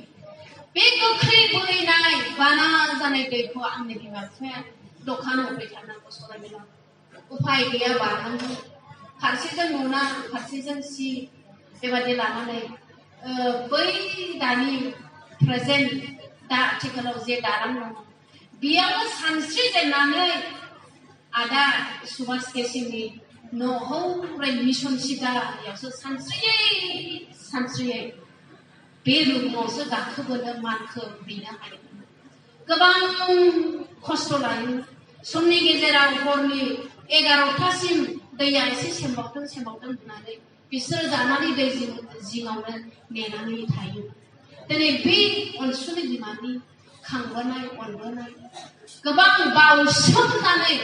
बे गोख्रै बोहैनाय बाना जानाय दैखौ आंनि बिमा बिफाया दखानाव होबाय थानांगौ सराइबिलाव उफाय गैया बारनांगौ फारसेजों न'ना फारसेजों सि बेबादि लानानै बै दानि प्रेजेन्ट दा आथिखालाव जे दालां दङ बेयावनो सानस्रि जेननानै आदा सुभाष केसिनि न'आव मिशन सिगायावसो सानस्रियै बे रुमावसो गाखोबोनो मानखौ बिनो हायो गोबां खस्थ' लायो समनि गेजेराव हरनि 11टासिम दैया एसे सेमबावदों होननानै बिसोरो जानानै दै जिङावनो नेनानै थायो दिनै बे अनसुलि बिमानि खांबोनाय अनबोनाय गोबां बावसोमनानै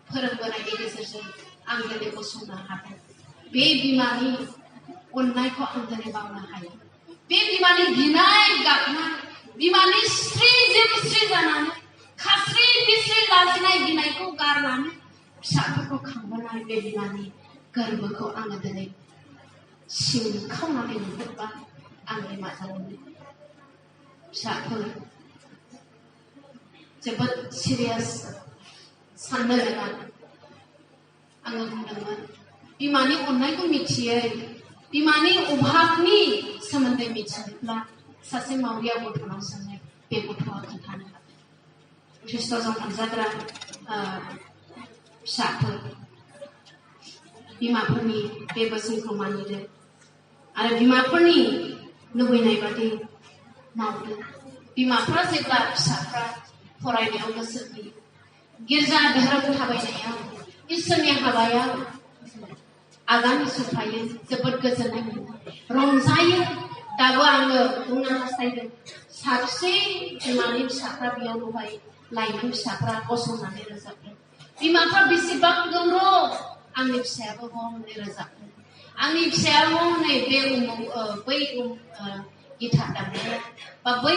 फोरोंबोनायनि गेजेरजों आं दिनै गसंनो हादों बे बिमानि अननायखौ आं दिनै बावनो हाया बे बिमानि गिनाय गाबनाय बिमानि स्रि जानानै खास्रि बिस्रि लाजिनाय गिनायखौ गारनानै फिसाफोरखौ खांबोनाय बे बिमानि गोरबोखौ आङो दिनै सिंखावनानै नुहुरबा आंनि माजावनो फिसाफोर जोबोद सिरियास साननो गोनां आङो बुंदोंमोन बिमानि अननायखौ मिथियै बिमानि अभाबनि सोमोन्दै मिथियोब्ला सासे मावरिया गथ'नाव सोंनाय बे गथ'आ खोन्थानो हागोन ख्रिस्ट'जों अनजाग्रा फिसाफोर बिमाफोरनि बे बोसोनखौ मानिदो आरो बिमाफोरनि लुबैनाय बादि मावदो बिमाफ्रा जेब्ला फिसाफ्रा फरायनायाव गोसो होयो गिर्जा धोरोम थाबायनायाव इसोरनि हाबायाव आगान सुरफायो जोबोद गोजोननाय मोनो रंजायो दाबो आङो बुंनो हास्थायदों साबसे बिमानि फिसाफ्रा बेयाव दहाय लाइमोन फिसाफ्रा गसंनानै रोजाबदों बिमाफ्रा बेसेबां गौरव आंनि फिसायाबो हनै रोजाबदों आंनि फिसायाबो हनै बे बै गिटार दामनाया बा बै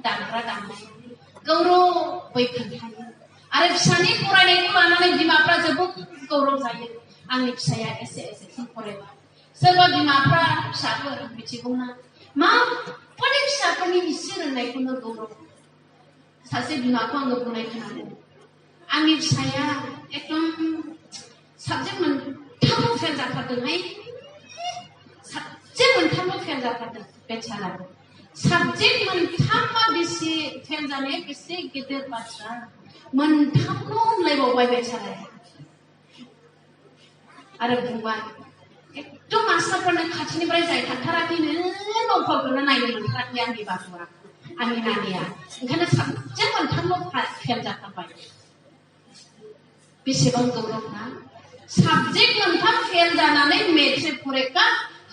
दामग्रा दामनाया गौरवै खोन्थायो आरो फिसानि फरायनायखौ लानानै बिमाफ्रा जोबोद गौरव जायो आंनि फिसाया एसेसिम फरायबाय सोरबा बिमाफ्रा फिसाफोर मिथिगौना माबायदि फिसाफोरनि इसे रोंनायखौनो गौरव सासे बिमाखौ आङो बुंनाय खोनादों आंनि फिसाया एकदम साबजेक्ट मोनथामबो फेल जाथारदोंहाय साबजेक्ट मोनथामबो फेल जाथारदों बेचाराबो साबजेक्ट मोनथामबा बेसे फेल जानाया बेसे गिदिर बाथ्रा मोनथामल' होनलायबावबाय बेचाराया आरो बुंबाय एकदम मास्टारफोरनो खाथिनिफ्राय जाय थांथाराखैनो न'फोरखौनो नायनो मोनथाराखै आंनि बाथौआ आंनि नानिया ओंखायनो साबजेक्ट मोनथामल' फेल जाथारबाय बेसेबां गौरव ना साबजेक्ट मोनथाम फेल जानानै मेट्रिक फरिखा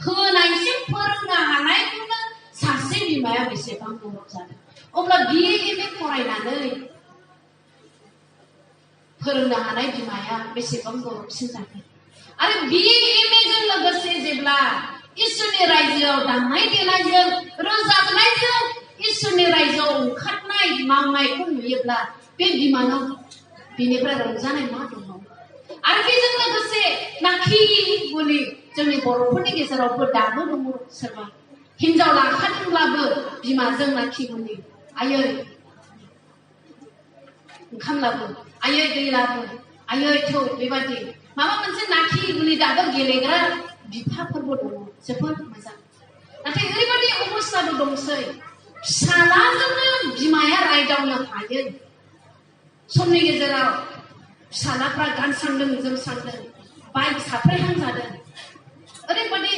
होनायसिम फोरोंनो हानायखौनो सासे बिमाया बेसेबां गौरव जादों अब्ला BA MA फरायनानै फोरोंनो हानाय बिमाया बेसेबां गौरवसिन जागोन आरो BA MA जों लोगोसे जेब्ला इसोरनि रायजोआव दामनाय देनायजों रोजाबनायजों इसोरनि रायजोआव ओंखारनाय मावनायखौ नुयोब्ला बे बिमानाव बिनिफ्राय रंजानाय मा दङ आरो बेजों लोगोसे नाखि बुलि जोंनि बर'फोरनि गेजेरावबो दाबो दङ सोरबा हिनजाव लाखादोंब्लाबो बिमाजों नाखि बुलि आयै ओंखाम लाबो आयै दै लाबो आयै थौ बेबायदि माबा मोनसे नाखि बुलि दाबो गेलेग्रा बिफाफोरबो दङ जोबोद मोजां नाथाय ओरैबायदि अबस्थाबो दंसै फिसालाजोंनो बिमाया रायदावनो हायो समनि गेजेराव फिसालाफ्रा गानस्रांदों जोमस्रांदों बाइक साफ्रेहां जादों ओरैबायदि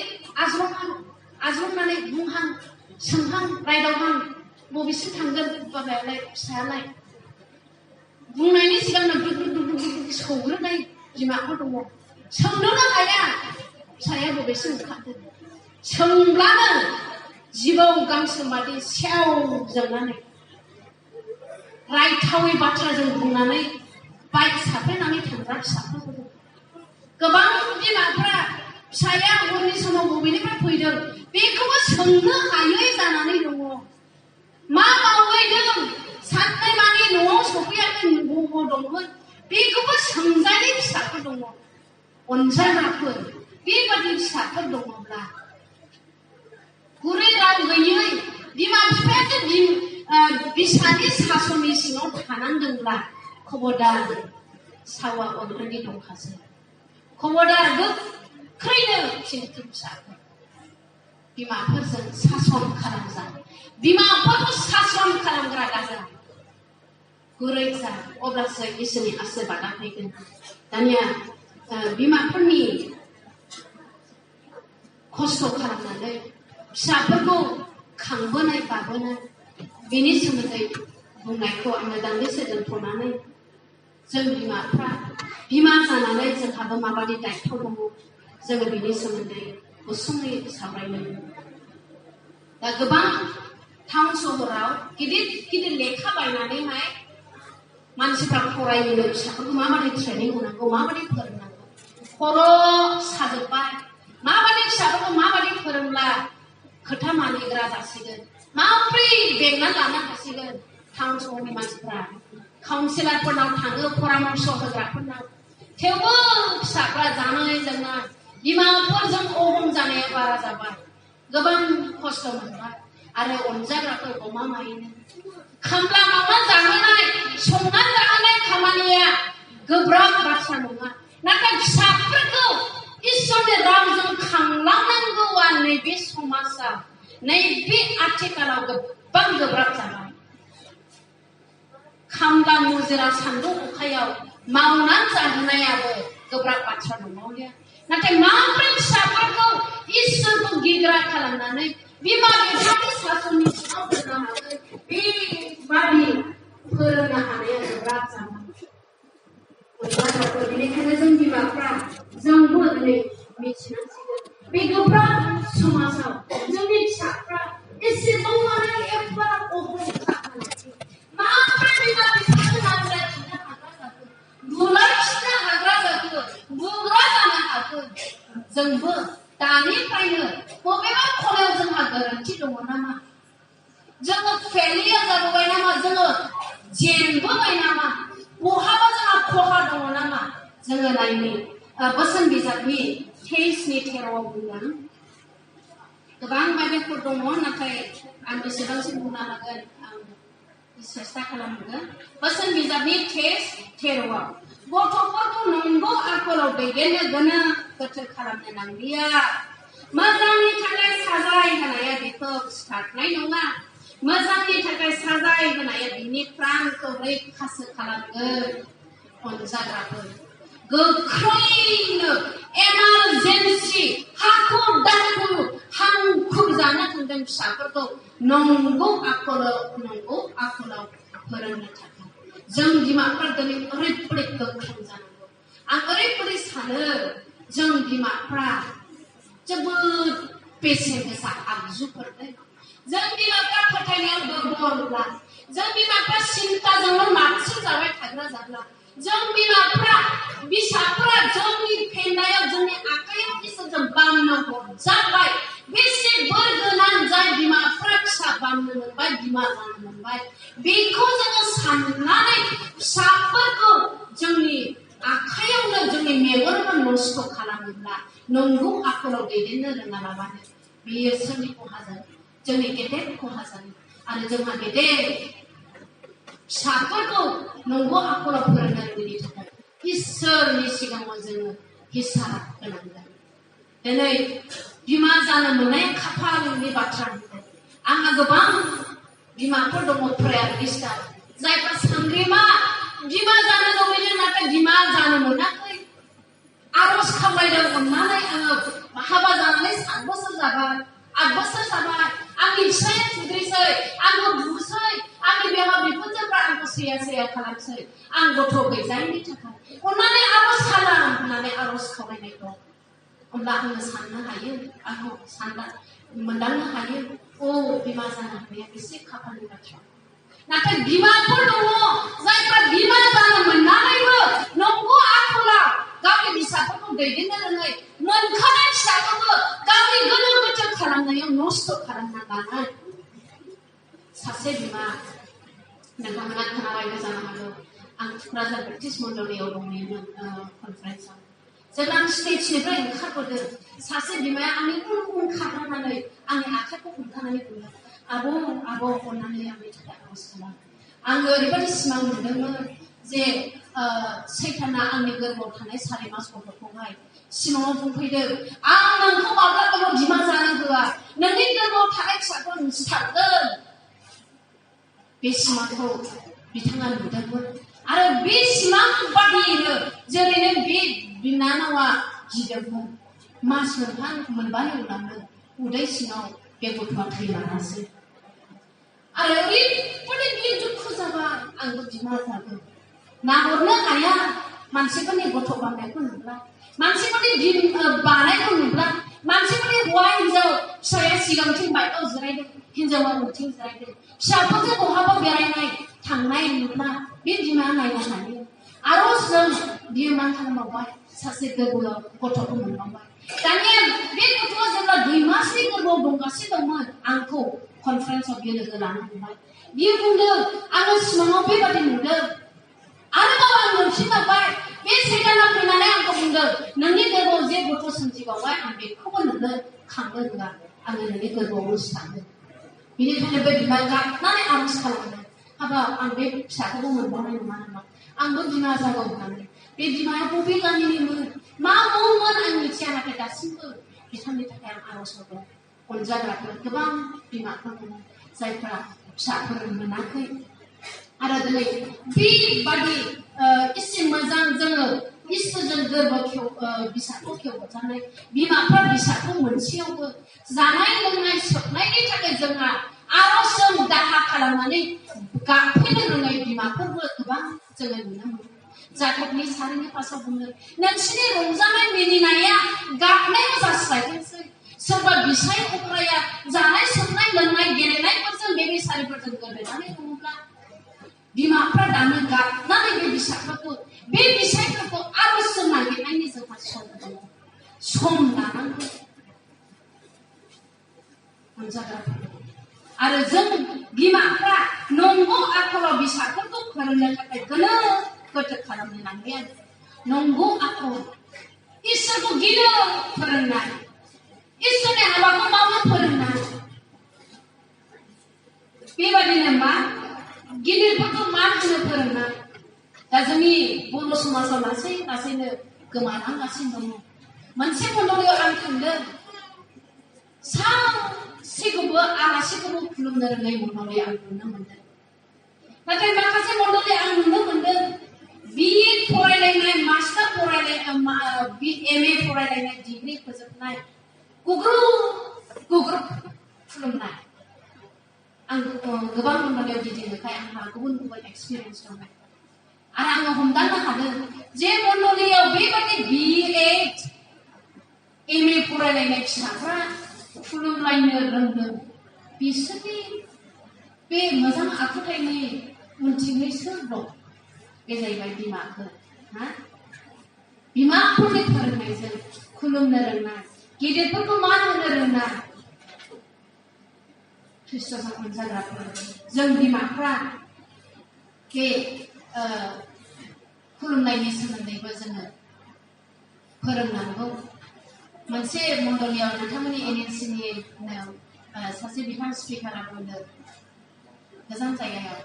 आज्रमनानै बुंहां सोंहां रायदावहां बबेसिम थांगोन बाबायालाय फिसायालाय बुंनायनि सिगांनो दुब सौग्रोनाय बिमाफोर दङ सोंनोनो हाया फिसाया बबेसिम ओंखारदों सोंब्लानो जिबौ गांसो बादि सेवजोबनानै रायथावै बाथ्राजों बुंनानै बाइक साफ्रेनानै थांग्रा फिसाफोर दं गोबां बिमाफ्रा फिसाया हरनि समाव बबेनिफ्राय फैदों बेखौबो सोंनो हायै जानानै दङ मा मावहैदों साननै मानि न'आव सफैयाखै बबाव दंमोन बेखौबो सोंजायै फिसाफोर दङ अनजाग्राफोर बेबादि फिसाफोर दङब्ला गुरै राव गैयै बिमा बिफायासो बिसानि सासननि सिङाव थानांदोंब्ला खबरदार सावा अननानै दंखासै खबरदार गोख्रैनो फिनखि फिसाफोर बिमाफोरजों सासन खालामजा बिमाफोरखौ सासन खालामग्रा दाजा गुरै जा अब्लासो इसोरनि आशीर्बादा फैगोन दानिया बिमाफोरनि खस्थ' खालामनानै फिसाफोरखौ खांबोनाय बाबोनाय बेनि सोमोन्दै बुंनायखौ आङो दान्दिसे दोनथ'नानै जों बिमाफ्रा बिमा जानानै जोंहाबो माबायदि दायथ' दङ जोङो बिनि सोमोन्दै गुसुङै सावरायनो दा गोबां टाउन सहराव गिदिर गिदिर लेखा बायनानैहाय मानसिफ्रा फरायनो फिसाफोरखौ माबायदि ट्रेनिं होनांगौ माबायदि फोरोंनांगौ खर' साजोब्बाय माबायदि फिसाफोरखौ माबायदि फोरोंब्ला खोथा मानिग्रा जासिगोन माब्रै बेंना लानो हासिगोन टाउन सहरनि मानसिफ्रा काउन्सिलरफोरनाव थाङो परामर्श होग्राफोरनाव थेवबो फिसाफ्रा जानाय लोंनाय बिमाफोरजों अहम जानाया बारा जाबाय गोबां खस्थ' मोनबाय आरो अनजाग्राफोर गमामायैनो खामला मावना जाहोनाय संना जाहोनाय खामानिया गोब्राब बाथ्रा नङा नाथाय फिसाफोरखौ इसोरनि रावजों खांलांनांगौआ नैबे समाजाव नैबे आथिखालाव गोबां गोब्राब जाबाय खामला मुजिरा सान्दुं अखायाव मावनानै जाहोनायाबो गोब्राब बाथ्रा नङा नाथाय माब्रै फिसाफोरखौ इसोरखौ गिग्रा खालामनानै बिमा बिफानि सासननि सिङाव दोननो हागोन बेबादि फोरोंनो हानाया गोब्राब जाबाय बेनिखायनो जों बिमाफ्रा जोंबो दिनै मिथिनांसिगोन बे गोब्राब समाजाव जोंनि फिसाफ्रा एसेबां माने एफा माब्रै बिमा बिफाखौ नांज्लायफिननो हाग्रा जाखो बुलायफिननो हाग्रा जाखो बुग्रा जानो हाखो जोंबो दानिफ्रायनो बबेबा खनायाव जोंहा गोरोन्थि दङ नामा जोङो फेलियर जाबोबाय नामा जोङो जेनबोबाय नामा बहाबा जोंहा खहा दङ नामा जोङो नायनि बोसोन बिजाबनि 23:13 बुंदों गोबां बायदिफोर दङ नाथाय आं बेसेबांसिम बुंनो हागोन आं सेस्था खालामगोन बोसोन बिजाबनि 23:13 गथ'फोरखौ नंगौ आखलाव दैदेननो गोनां गोथोर खालामनो नांलिया मोजांनि थाखाय साजाय होनाया बेखौ सिथारनाय नङा मोजांनि थाखाय साजाय होनाया बिनि प्राणखौ रैखासो खालामगोन अनजाग्राफोर गोख्रैनो एमारजेन्सि हाखु दाखु हांखुर जानो थांदों फिसाफोरखौ नंगौ आखलाव फोरोंनो थाखाय जों बिमाफ्रा दिनै ओरैबायदि गोख्रों जानांगौ आं ओरैबायदि सानो जों बिमाफ्रा जोबोद बेसेन गोसा आगजुफोर जों बिमाफ्रा फोथायनायाव दुरबलब्ला जों बिमाफ्रा सिन्ताजोंनो नारसिन जाबाय थाग्रा जाब्ला जों बिमाफ्रा फिसाफ्रा जोंनि फेन्दायाव जोंनि आखायाव इसोरजों बामनो हरजाबाय बेसे बोर गोनां जाय बिमाफ्रा फिसा बामनो मोनबाय बिमा जानो मोनबाय बेखौ जोङो साननानै फिसाफोरखौ जोंनि आखायावनो जोंनि मेगनखौ नस्थ' खालामोब्ला नंगौ आखलाव दैदेननो रोङालाबानो बेयो सोरनि खहा जागोन जोंनि गेदेर खहा जागोन आरो जोंहा गेदेर फिसाफोरखौ नंगौ आखलाव फोरोंनो रोङैनि थाखाय इसोरनि सिगाङाव जोङो हिसाब होनांगोन दिनै बिमा जानो मोननाय खाफालनि बाथ्रा आंहा गोबां बिमाफोर दङ प्रेयारिस्टा जायफ्रा सांग्रिमा बिमा जानो लुबैदों नाथाय बिमा जानो मोनाखै आरज खालामदों अननानै आङो हाबा जानानै 7 बोसोर जाबाय 8 बोसोर जाबाय आंनि फिसाया खुद्रिसै आंखौ बुसै आंनि बिमा बिफाजोंफ्रा आंखौ सैया खालामसै आं गथ' गैजायैनि थाखाय अननानै आरज खालाम होननानै आरज खालामनाय दं अब्ला आङो साननो हायो आंखौ मोनदांनो हायो बिमा जानो हानाया बेसे खाफालनि बाथ्रा नाथाय बिमाफोर दङ जायफ्रा बिमा जानो मोननानैबो नंगौ आखलाव गावनि फिसाफोरखौ दैदेननो रोङै मोनखानाय फिसाफोरखौ गावनि गोनो गोथो खालामनायाव नस्थ' खालामना लानाय सासे बिमा नोंथांमोना खोनाबायबो जानो हागौ आं थुक्राझार ब्रिटिश मण्डलियाव दंमोन कनफारेन्सआव जेब्ला आं स्टेजनिफ्राय ओंखारबोदों सासे बिमाया आंनि उन खारनानै आंनि आखाइखौ हमथानानै बुंदों आब' अननानै आंनि थाखाय आरज खालाम आङो ओरैबायदि सिमां नुदोंमोन जे सैताना आंनि गोरबोआव थानाय 4 मास गथ'खौहाय सिमाङाव बुंफैदों आं नोंखौ माब्लाबाबो बिमा जानो होआ नोंनि गोरबोआव थानाय फिसाखौ सिथारगोन बे सिमांखौ बिथाङा नुदोंमोन आरो बे सिमां बादियैनो जेरैनो बे बिनानावा गिदोंमोन मास मोनबानि उनावनो उदै सिङाव बे गथ'आ थैलाङासै आरो ओरैबायदि बियो दुखु जाबा आंबो बिमा जागोन नाहरनो हाया मानसिफोरनि गथ' बानायखौ नुब्ला मानसिफोरनि बानायखौ नुब्ला मानसिफोरनि हौवा हिन्जाव फिसाया सिगांथिं बाइकआव जिरायदों हिन्जावा उनथिं जिरायदों फिसाफोरजों बहाबा बेरायनाय थांनाय नुब्ला बे बिमाया नायनो हायो आरो जों बियो मा खालामबावबाय सासे गोरबोआव गथ'खौ मोनबावबाय दानिया बे गथ'आ जेब्ला 2 मासनि गोरबोआव दंगासिनो दंमोन आंखौ कनफारेन्सआव बे लोगो लानो हमबाय बियो बुंदों आङो सिमाङाव बेबादि नुदों आरोबाव आं मोनफिनबावबाय बे सैताना फैनानै आंखौ बुंदों नोंनि गोरबोआव जे गथ' सोमजिबावबाय आं बेखौबो नोंनो खांनो होआ आङो नोंनि गोरबोआव सानदों बेनिखायनो बे बिमाया गाबनानै आर'ज खालामदों हाबाब आं बे फिसाखौबो मोनबावनाय नङा नामा आंबो बिमा जागौ होननानै बे बिमाया बबे गामिनिमोन मा मुंमोन आं मिथिया नाथाय दासिमबो बिथांनि थाखाय आं आर'ज होदों अनजाग्राफोर गोबां बिमाफोर दङ जायफोरा फिसाफोर मोनाखै आरो दिनै बेबादि एसे मोजां जोङो इसोरजों गोरबो बिसाखौ खेवजानाय बिमाफ्रा बिसाखौ मोनसेयावबो जानाय लोंनाय सोबनायनि थाखाय जोंहा आर'जजों दाहा खालामनानै गाबफैनो रोङै बिमाफोरबो गोबां जोङो नुनो मोनो जाकबनि सारिनि पासाव बुङो नोंसिनि रंजानाय मिनिनाया गाबनायाव जास्लायथोंसै सोरबा बिसाय अख्राया जानाय सोबनाय लोंनाय गेलेनायफोरजों बे बिसारिफोरजों गोरोबनानै दङब्ला बिमाफ्रा दानो गाबनानै बे बिसाफोरखौ बे बिसायफोरखौ आर'जजों नागिरनायनि जोंहा सम दङ सम लानांगौ आरो जों बिमाफ्रा नंगौ आखलाव बिसाफोरखौ फोरोंनो थाखाय गोनो गोथो खालामनो नांगोन नंगौ आखल इसोरखौ गिनो फोरोंनाय इसोरनि हाबाखौ मावनो फोरोंनाय बेबादिनो मा गिदिरफोरखौ मान होनो फोरोंनाय दा जोंनि बर' समाजाव लासै लासैनो गोमालांगासिनो दङ मोनसे मन्दलियाव आं थांदों सासेखौबो आलासिखौबो खुलुमनो रोङै मन्दलि आं नुनो मोनदों नाथाय माखासे मन्दलि आं नुनो मोनदों BA फरायलायनाय मास्टार फरायलायनाय MA फरायलायनाय डिग्री फोजोबनाय गुग्रुब खुलुमनाय आं गोबां मन्दलियाव गिदिंनोखाय आंहा गुबुन गुबुन एक्सपिरियेन्स दं आरो आङो हमदांनो हादों जे मन्दलियाव बेबादि BA MA फरायलायनाय फिसाफ्रा खुलुमलायनो रोंदों बिसोरनि बे मोजां आखुथायनि उनथिंयै सोर दं बे जाहैबाय बिमाफोर बिमाफोरनि फोरोंनायजों खुलुमनो रोंनाय गिदिरफोरखौ मान होनो रोंनाय ख्रिस्ट'जों अनजाग्राफोर जों बिमाफ्रा बे खुलुमनायनि सोमोन्दैबो जोङो फोरोंनांगौ मोनसे मन्दलियाव नोंथांमोननि NLCनि सासे बिफां स्पिकारा बुंदों गोजान जायगायाव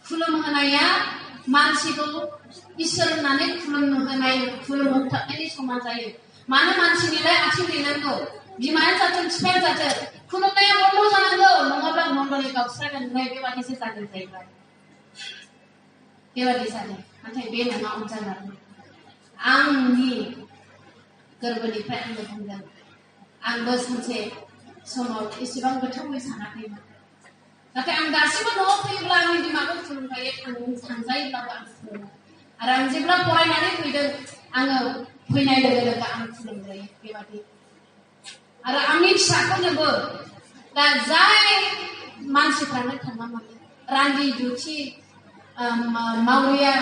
खुलुमहोनाया मानसिखौ इसोर होननानै खुलुमहोथाबनायनि समान जायो मानो मानसिनिलाय आथिं दैनांगौ बिमाया जाथों बिफाया जाथों खुलुमनाया बन्द जानांगौ नङाब्ला मन्दलि गावस्रागोन बेबादिसो जागोन जाहैबाय बेबादि जादों नाथाय बे नङा अनजाग्रा आंनि गोरबोनिफ्राय आङो बुंदों आंबो सानसे समाव एसेबां गोथौवै सानाखैमोन नाथाय आं दासिमबो न'आव फैयोब्ला आंनि बिमाखौ खुलुमखायो थांजायोब्लाबो आं खुलुमो आरो आं जेब्ला फरायनानै फैदों आङो फैनाय लोगो लोगो आं खुलुमजायो बेबादि आरो आंनि फिसाफोरनोबो दा जाय मानसिफ्रानो थाङा मानो रान्दि दुथि मावरिया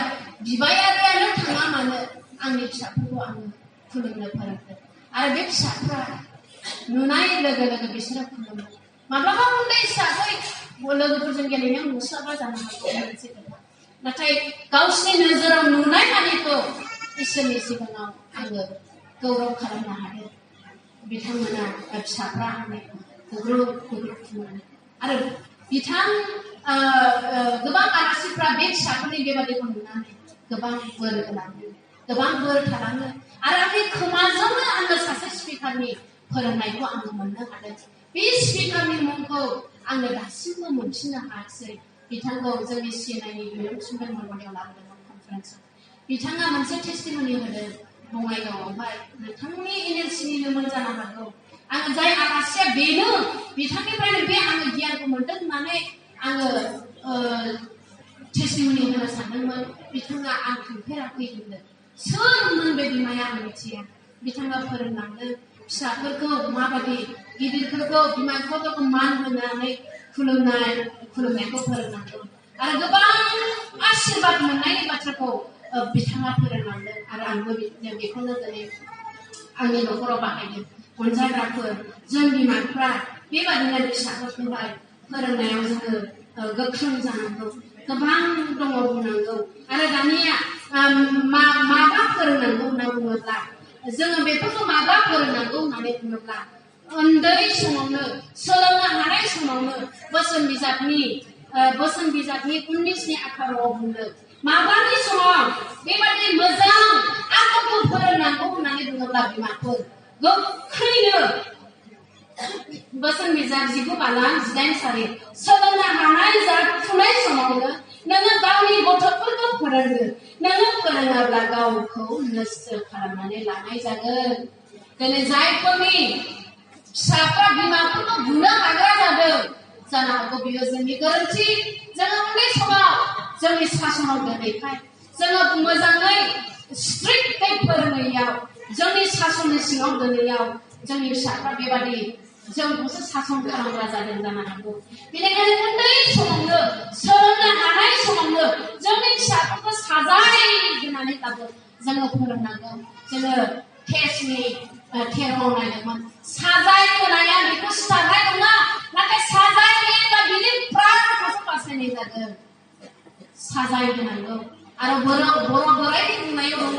बिबायारियानो थाङा मानो आंनि फिसाफोरखौ आङो खुलुमनो फोरोंदों आरो बे फिसाफ्रा नुनाय लोगो लोगो बिसोरो खुलुमो माब्लाबा उन्दै हिसाबै लोगोफोरजों गेलेनायाव नुस्लाबा जानो हागौ मोनसे खोथा नाथाय गावसिनि नोजोराव नुनाय मानिखौ इसोरनि सिगाङाव आङो गौरब खालामनो हादों बिथांमोना फिसाफ्रा आंनि गुग्रुब खुलुमो आरो गोबां आलासिफ्रा बे फिसाफोरनि बेबादिखौ नुनानै गोबां बोर होलाङो गोबां बोर थालाङो आरो आंनि खोमाजोंनो आङो सासे स्पिकारनि फोरोंनायखौ आङो मोननो हादों बे स्पिकारनि मुंखौ आङो दासिमबो मोनफिननो हायाखै बिथांखौ जोंनि सिनायनि बिमुं सुंदोन मन्दलियाव लाबोदोंमोन कनफारेन्सआव बिथाङा मोनसे टेस्टिमनि होदों बङाइगावआवहाय नोंथांनि एनएलसिनिनोमोन जानो हागौ आङो जाय आलासिया बेनो बिथांनिफ्रायनो बे आङो गियानखौ मोनदों होननानै आङो टेस्टिमनि होनो सानदोंमोन बिथाङा आं थांफेराखै होनदों सोरमोन बे बिमाया आं मिथिया बिथाङा फोरोंलांदों फिसाफोरखौ माबायदि गिदिरफोरखौ बिमा बिफाफोरखौ मान होनानै खुलुमनायखौ फोरोंलांदों आरो गोबां आशीर्बाद मोननायनि बाथ्राखौ बिथाङा फोरोंलांदों आरो आंबो बेखौनो दिनै आंनि न'खराव बाहायदों अनजाग्राफोर जों बिमाफ्रा बेबादिनो फिसाफोरखौहाय फोरोंनायाव जोङो गोख्रों जानांगौ गोबां दङ बुंनांगौ आरो दानिया माबा फोरोंनांगौ होनना बुङोब्ला जोङो बेफोरखौ माबा फोरोंनांगौ होननानै बुङोब्ला उन्दै समावनो सोलोंनो हानाय समावनो बोसोन बिजाबनि 19नि आखाराव बुंदों माबानि समाव बेबादि मोजां आखलखौ फोरोंनांगौ होननानै बुङोब्ला बिमाफोर गोख्रैनो बोसोन बिजाब 19:18 सोलोंनो हानाय जाफुनाय समावनो नोङो गावनि गथ'फोरखौ फोरोंनो नोङो फोरोङाब्ला गावखौ नस्थ' खालामनानै लानाय जागोन दिनै जायफोरनि फिसाफ्रा बिमाफोरखौ बुनो हाग्रा जादों जानो हागौ बियो जोंनि गोरोन्थि जोङो उन्दै समाव जोंनि सासनाव दोनैखाय जोङो मोजाङै स्ट्रिक्टै फोरोंनायाव जोंनि सासननि सिङाव दोनैयाव जोंनि फिसाफ्रा बेबादि जोंखौसो सासन खालामग्रा जादों जानो हागौ बेनिखायनो उन्दै समावनो सोलोंनो हानाय समावनो जोंनि फिसाफोरखौ साजाय होनानैब्लाबो जोङो फोरोंनांगौ जोङो टेस्टनि 13 नायदोंमोन साजाय होनाया बेखौ साजाय नङा नाथाय साजाय होयोब्ला बिनि प्राणखौसो बासायनाय जागोन साजाय होनांगौ आरो बर' बोरायनि बुंनायाव दङ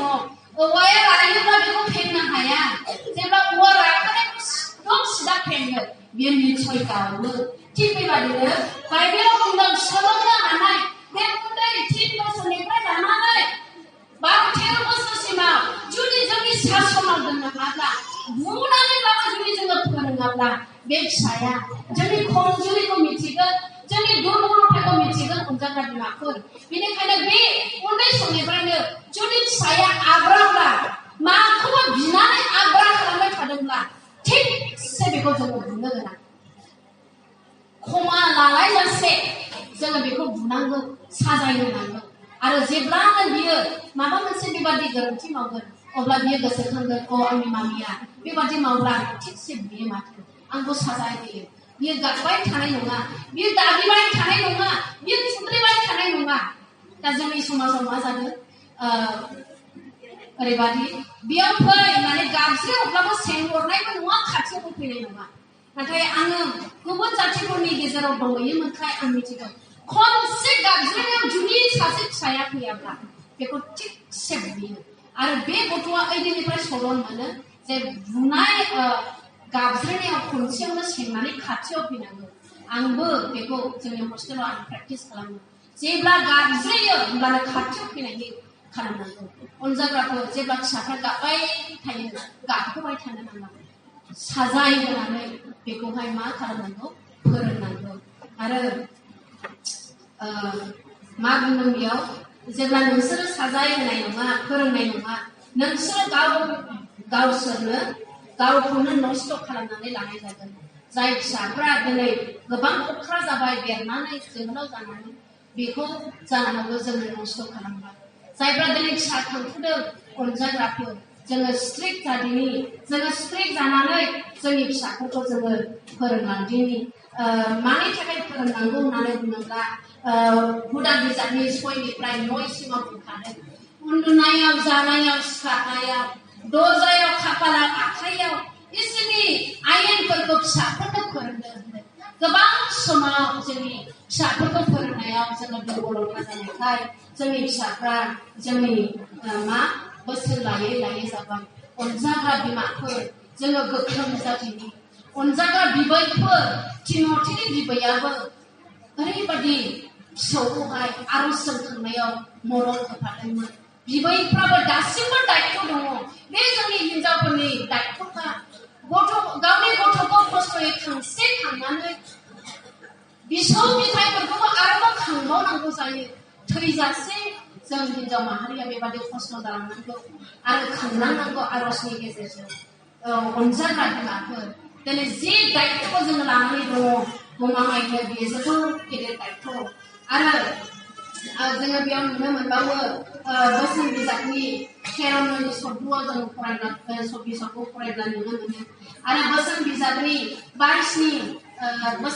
औवाया रायोब्ला बेखौ फेंनो हाया जेब्ला औवा राखानायखौ एकदम सिदा फेंगोन बियो निस्सय गावो थिग बेबादिनो बाइबेलाव बुंदों सोलोंनो हानाय बे उन्दै 3 बोसोरनिफ्राय लानानै 12-13 बोसोरसिमाव जुदि जोंनि सासनाव दोननो हाब्ला बुनानैब्लाबो जुदि जोङो फोरोङाब्ला बे फिसाया जोंनि खमजुरिखौ मिथिगोन जोंनि दुर्बलताखौ मिथिगोन अनजाग्रा बिमाफोर बेनिखायनो बे उन्दै समनिफ्रायनो जुदि फिसाया आब्राब्ला माखौबा बिनानै आब्रा खालामबाय थादोंब्ला थिगसे बेखौ जोङो बुंनो गोनां खमा लालायजासे जोङो बेखौ बुनांगौ साजायनांगौ आरो जेब्लानो बियो माबा मोनसे बेबादि गोरोन्थि मावगोन अब्ला बियो गोसोखांगोन आंनि मामिया बेबादि मावब्ला थिगसे बियो माथो आंखौ साजाय होयो बियो गाबबाय थानाय नङा बियो दाबिबाय थानाय नङा बियो खुद्रिबाय थानाय नङा दा जोंनि समाजाव मा जादों ओरैबादि बेयाव फै होननानै गाबज्रि हरब्लाबो सेंहरनायबो नङा खाथियावबो फैनाय नङा नाथाय आङो गुबुन जाथिफोरनि गेजेराव दंहैयोमोनखाय आं मिथिगौ खनसे गाबज्रिनायाव जुदि सासे फिसाया फैयाब्ला बेखौ थिगसे बुयो आरो बे गथ'आ ओइदिननिफ्राय सलन मोनो जे बुनाय गाबज्रिनायाव खनसेयावनो सेंनानै खाथियाव फैनांगौ आंबो बेखौ जोंनि हस्टेलाव आं प्रेक्टिस खालामो जेब्ला गाबज्रियो होमब्लानो खाथियाव फैनायनि खालामनांगौ अनजाग्राफोर जेब्ला फिसाफ्रा गाबबाय थायो गाबहोबाय थानो नाङा साजाय होनानै बेखौहाय मा खालामनांगौ फोरोंनांगौ आरो मा बुंदों बेयाव जेब्ला नोंसोरो साजाय होनाय नङा फोरोंनाय नङा नोंसोरो गावसोरनो गावखौनो नस्थ' खालामनानै लानाय जागोन जाय फिसाफ्रा दिनै गोबां अख्रा जाबाय देरनानै जोहोलाव जानानै बेखौ जानो हागौ जोङो नस्थ' खालामबाय जायफ्रा दिनै फिसा खांफुदों अनजाग्राफोर जोङो स्ट्रिक्ट जादिनि जोङो स्ट्रिक्ट जानानै जोंनि फिसाफोरखौ जोङो फोरोंलांदिनि मानि थाखाय फोरोंनांगौ होननानै बुङोब्ला हुदा बिजाबनि 6निफ्राय 9सिमाव बुंखादों उन्दुनायाव जानायाव सिखारनायाव दरजायाव खाफालाव आखाइयाव इसोरनि आयेनफोरखौ फिसाफोरनो फोरोंदों गोबां समाव जोंनि फिसाफोरखौ फोरोंनायाव जोङो दुर्बलता जानायखाय जोंनि फिसाफ्रा जोंनि बोसोर लायै जाबाय अनजाग्रा बिमाफोर जोङो गोख्रों जाथिनि अनजाग्रा बिबैफोर थिमथिनि बिबैयाबो ओरैबादि फिसौखौहाय आर'जजों थांनायाव मदद होफादोंमोन बिबैफ्राबो दासिमबो दायथ' दङ बे जोंनि हिन्जावफोरनि दायथ'खा गावनि गथ'खौ खस्थ'यै खांसे खांनानै बिसौ बिथाइफोरखौबो आरोबाव खांबावनांगौ जायो थैजासे जों हिन्जाव माहारिया बेबादि खस्थ' जालांनांगौ आरो खांनांगौ आरजनि गेजेरजों अनजाग्रा बिमाफोर दिनै जि दायित्वखौ जोङो लानानै दङ गमामायैनो बेयो जोबोद गेदेर दायित्व आरो जोङो बेयाव नुनो मोनबावो बोसोन बिजाबनि 13 सब्दआव जों फरायब्ला बिजाबखौ फरायब्ला नुनो मोनो आरो बोसोन बिजाबनि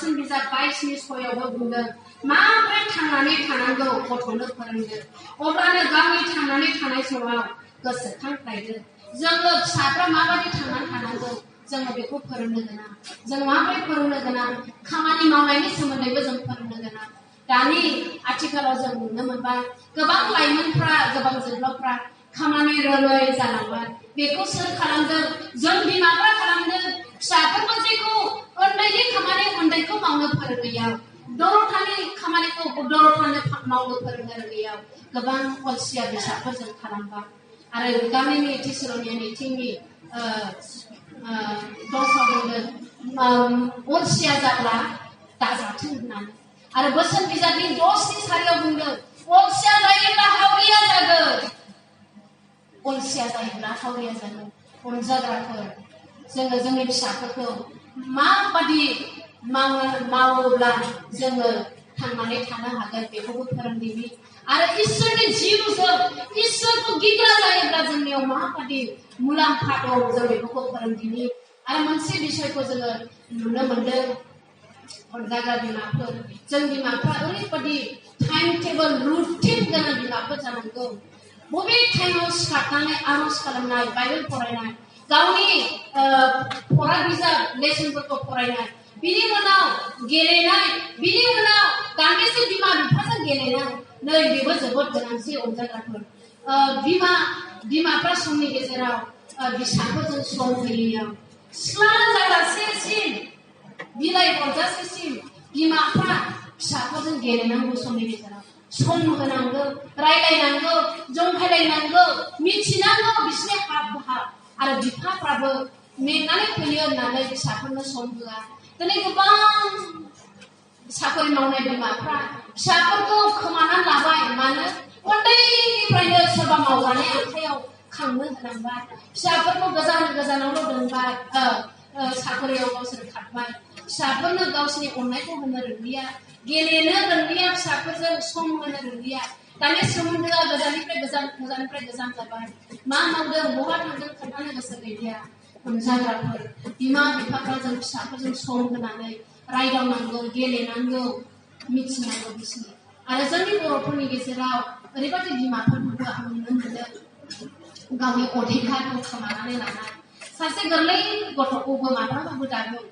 22 6यावबो बुंदों माबोरै थांनानै थानांगौ गथ'नो फोरोंदो अब्लानो गावनि थांनानै थानाय समाव गोसोखांफ्लायदो जोङो फिसाफ्रा माबायदि थांनानै थानांगौ जोङो बेखौ फोरोंनो गोनां जों माबोरै फोरोंनो गोनां खामानि मावनायनि सोमोन्दैबो जों फोरोंनो गोनां दानि आथिखालाव जों नुनो मोनबाय गोबां लाइमोनफ्रा गोबां जोहोलावफ्रा खामानि रोङै जालांबाय बेखौ सोर खालामदों जों बिमाफ्रा खालामदों फिसाफोरखौ जेखौ उन्दैनि खामानि उन्दैखौ मावनो फोरोंनायाव दरथानि खामानिखौ दरथानो मावनो फोरोंनो रोङैयाव गोबां अलसिया बिसाफोर जों खालामबाय आरो गामिनि टिसरनि नैथिंनि दंसा बुंदों अलसिया जाब्ला दाजाथों होननानै आरो बोसोन बिजाबनि 10 सारियाव बुंदों अलसिया जायोब्ला हावरिया जागोन अलसिया जायोब्ला हावरिया जागोन अनजाग्राफोर जोङो जोंनि फिसाफोरखौ माबादि मावोब्ला जोङो थांनानै थानो हागोन बेखौबो फोरोंदिनि आरो इसोरनि जिउजों इसोरखौ गिग्रा जायोब्ला जोंनियाव माबादि मुलाम्फा दं जों बेखौ फोरोंदिनि आरो मोनसे बिषयखौ जोङो नुनो मोनदों अनजाग्रा बिमाफोर जों बिमाफ्रा ओरैबादि टाइम टेबल रुटिन गोनां बिमाफोर जानांगौ बबे टाइमाव सिखारनानै आरज खालामनाय बाइबेल फरायनाय गावनि फरा बिजाब लेसनफोरखौ फरायनाय बिनि उनाव गेलेनाय बिनि उनाव दान्दिसे बिमा बिफाजों गेलेनाय नै बेबो जोबोद गोनांथि अनजाग्राफोर बिमाफ्रा समनि गेजेराव फिसाफोरजों सम होयैयाव सिख्ला जाजासेसिम बिलाइ हरजासेसिम बिमाफ्रा फिसाफोरजों गेलेनांगौ समनि गेजेराव सम होनांगौ रायलायनांगौ जंखायलायनांगौ मिथिनांगौ बिसोरनि हाब भाब आरो बिफाफ्राबो मेंनानै फैयो होननानै फिसाफोरनो सम होआ दिनै गोबां साख्रि मावनाय बिमाफ्रा फिसाफोरखौ खोमानानै लाबाय मानो उन्दैनिफ्रायनो सोरबा मावजानाय आखायाव खांनो होनांबाय फिसाफोरखौ गोजानावल' दोनबाय साख्रियाव गावसोर खारबाय फिसाफोरनो गावसोरनि अननायखौ होनो रोंलिया गेलेनो रोंलिया फिसाफोरजों सम होनो रोंलिया दानि सोमोन्दोआ गोजाननिफ्राय गोजान जाबाय मा मावदों बहा थांदों खोन्थानो गोसो गैलिया अनजाग्राफोर बिमा बिफाफ्रा जों फिसाफोरजों सम होनानै रायदावनांगौ गेलेनांगौ मिथिनांगौ बिसोरनि आरो जोंनि बर'फोरनि गेजेराव ओरैबायदि बिमाफोरखौबो आं नुनो मोनदों गावनि अधिकारखौ खोमानानै लानाय सासे गोरलै गथ'खौबो माब्लाबाबो दागोन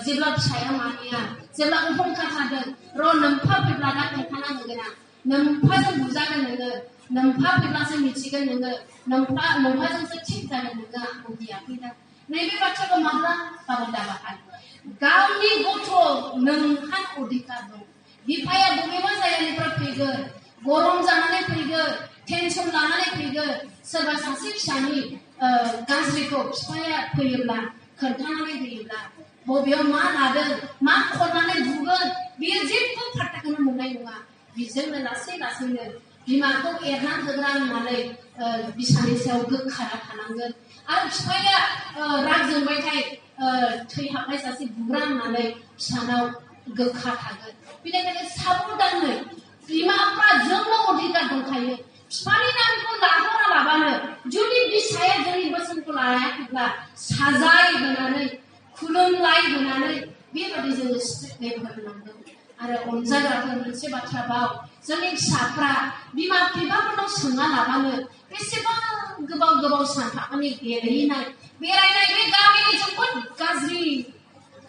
जेब्ला फिसाया मानिया जेब्ला अहंखार जादों नोम्फा फैब्ला दा खोन्थाना होगोन आं नोम्फाजों बुजागोन नोङो नोम्फा फैब्लासो मिथिगोन नोङो नोम्फाजोंसो थिग जागोन नोङो आंखौ गियाखै दा नैबे बाथ्राखौ माब्लाबाबो दाबाहाय गावनि गथ' नोंहा अधिकार दं बिफाया बबेबा जायगानिफ्राय फैगोन गरम जानानै फैगोन टेनसन लानानै फैगोन सोरबा सासे फिसानि गाज्रिखौ बिफाया फैयोब्ला खोन्थानानै होयोब्ला बबेयाव मा लादों मा खननानै बुगोन बियो जेबो फात्ताखौनो मोननाय नङा बिजोंनो लासैनो बिमाखौ एरनानै होग्रा होननानै बिसानि सायाव गोखारा थानांगोन आरो बिफाया राग जोंबायथाय थैहाबनाय सासे बुग्रा होननानै फिसानाव गोखा थागोन बेनिखायनो साबधानै बिमाफ्रा जोंनो अधिकार दंखायो बिफानि नामखौ लाबानो जुदि बिसाया जोंनि बोसोनखौ लायाखैब्ला साजाय होनानै खुलुमलाय होनानै बेबायदि जोङो स्ट्रिक्टलि फोरोंनांगौ आरो अनजाग्राफोर मोनसे बाथ्रा बाव जोंनि फिसाफ्रा बिमा बिफाफोरनाव सोंना लाबानो बेसेबां गोबाव सानफामानि गेलेहैनाय बेरायनाय बे गामिनि जोबोद गाज्रि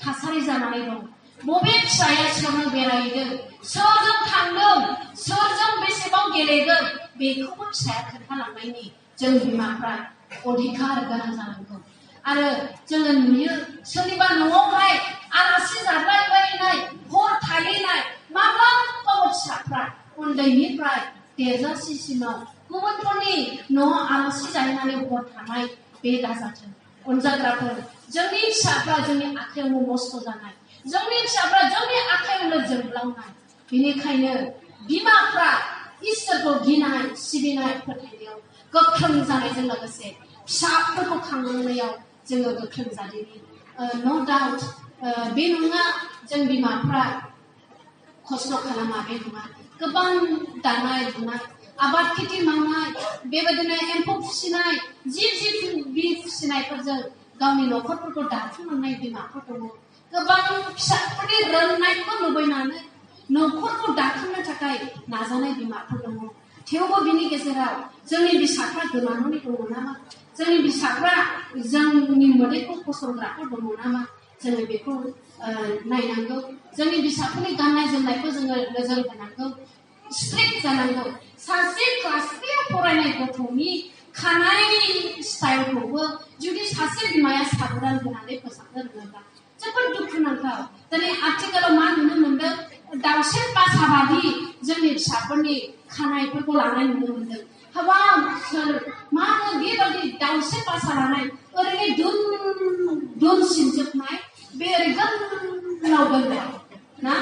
थासारि जानानै दं बबे फिसाया सोरजों बेरायहैदों सोरजों थांदों सोरजों बेसेबां गेलेगोन बेखौबो फिसाया खोन्थालांनायनि जों बिमाफ्रा अधिकार गोनां जानांगौ आरो जोङो नुयो सोरनिबा न'आवहाय आलासि जाद्लायबायनाय हर थाहैनाय माब्लाबाबो फिसाफ्रा उन्दैनिफ्राय देरजासेसिमाव गुबुनफोरनि न'आव आलासि जाहैनानै हर थानाय बे दाजाथों अनजाग्राफोर जोंनि फिसाफ्रा जोंनि आखायावनो नस्थ' जानाय जोंनि फिसाफ्रा जोंनि आखायावनो जोंब्लावनाय बेनिखायनो बिमाफ्रा इसोरखौ गिनाय सिबिनाय फोथायनायाव गोख्रों जानायजों लोगोसे फिसाफोरखौ खांलांनायाव जोङो गोख्रों जादोंनि नो डाउट बे नङा जों बिमाफ्रा खस्थ' खालामा बे नङा गोबां दानाय लुनाय आबाद खेथि मावनाय बेबायदिनो एम्फौ फिसिनाय जिब फिसिनायफोरजों गावनि न'खरफोरखौ दाफुंलांनाय बिमाफोर दङ गोबां फिसाफोरनि रोंनायखौ नुबोनानै न'खरखौ दाखांनो थाखाय नाजानाय बिमाफोर दङ थेवबो बिनि गेजेराव जोंनि फिसाफ्रा गोमानानै दङ नामा जोंनि फिसाफ्रा जोंनि मोदैखौ फसंग्राफोर दङ नामा जोङो बेखौ नायनांगौ जोंनि फिसाफोरनि गाननाय जोमनायखौ जोङो नोजोर होनांगौ स्ट्रिक्ट जानांगौ सासे क्लास 3 फरायनाय गथ'नि खानाय स्टाइलखौबो जुदि सासे बिमाया साबधान होनानै फोसाबनो रोङाब्ला जोबोद दुखुनांथाव दिनै आथिखालाव मा नुनो मोनदों दावसेन बासाबादि जोंनि फिसाफोरनि खानायफोरखौ लानाय नुनो मोनदों हाबाब सोर मा होनो बेबायदि दावसेन बासा लानाय ओरैनो दुन सिनजोबनाय बे ओरै गोलाव गोलाव ना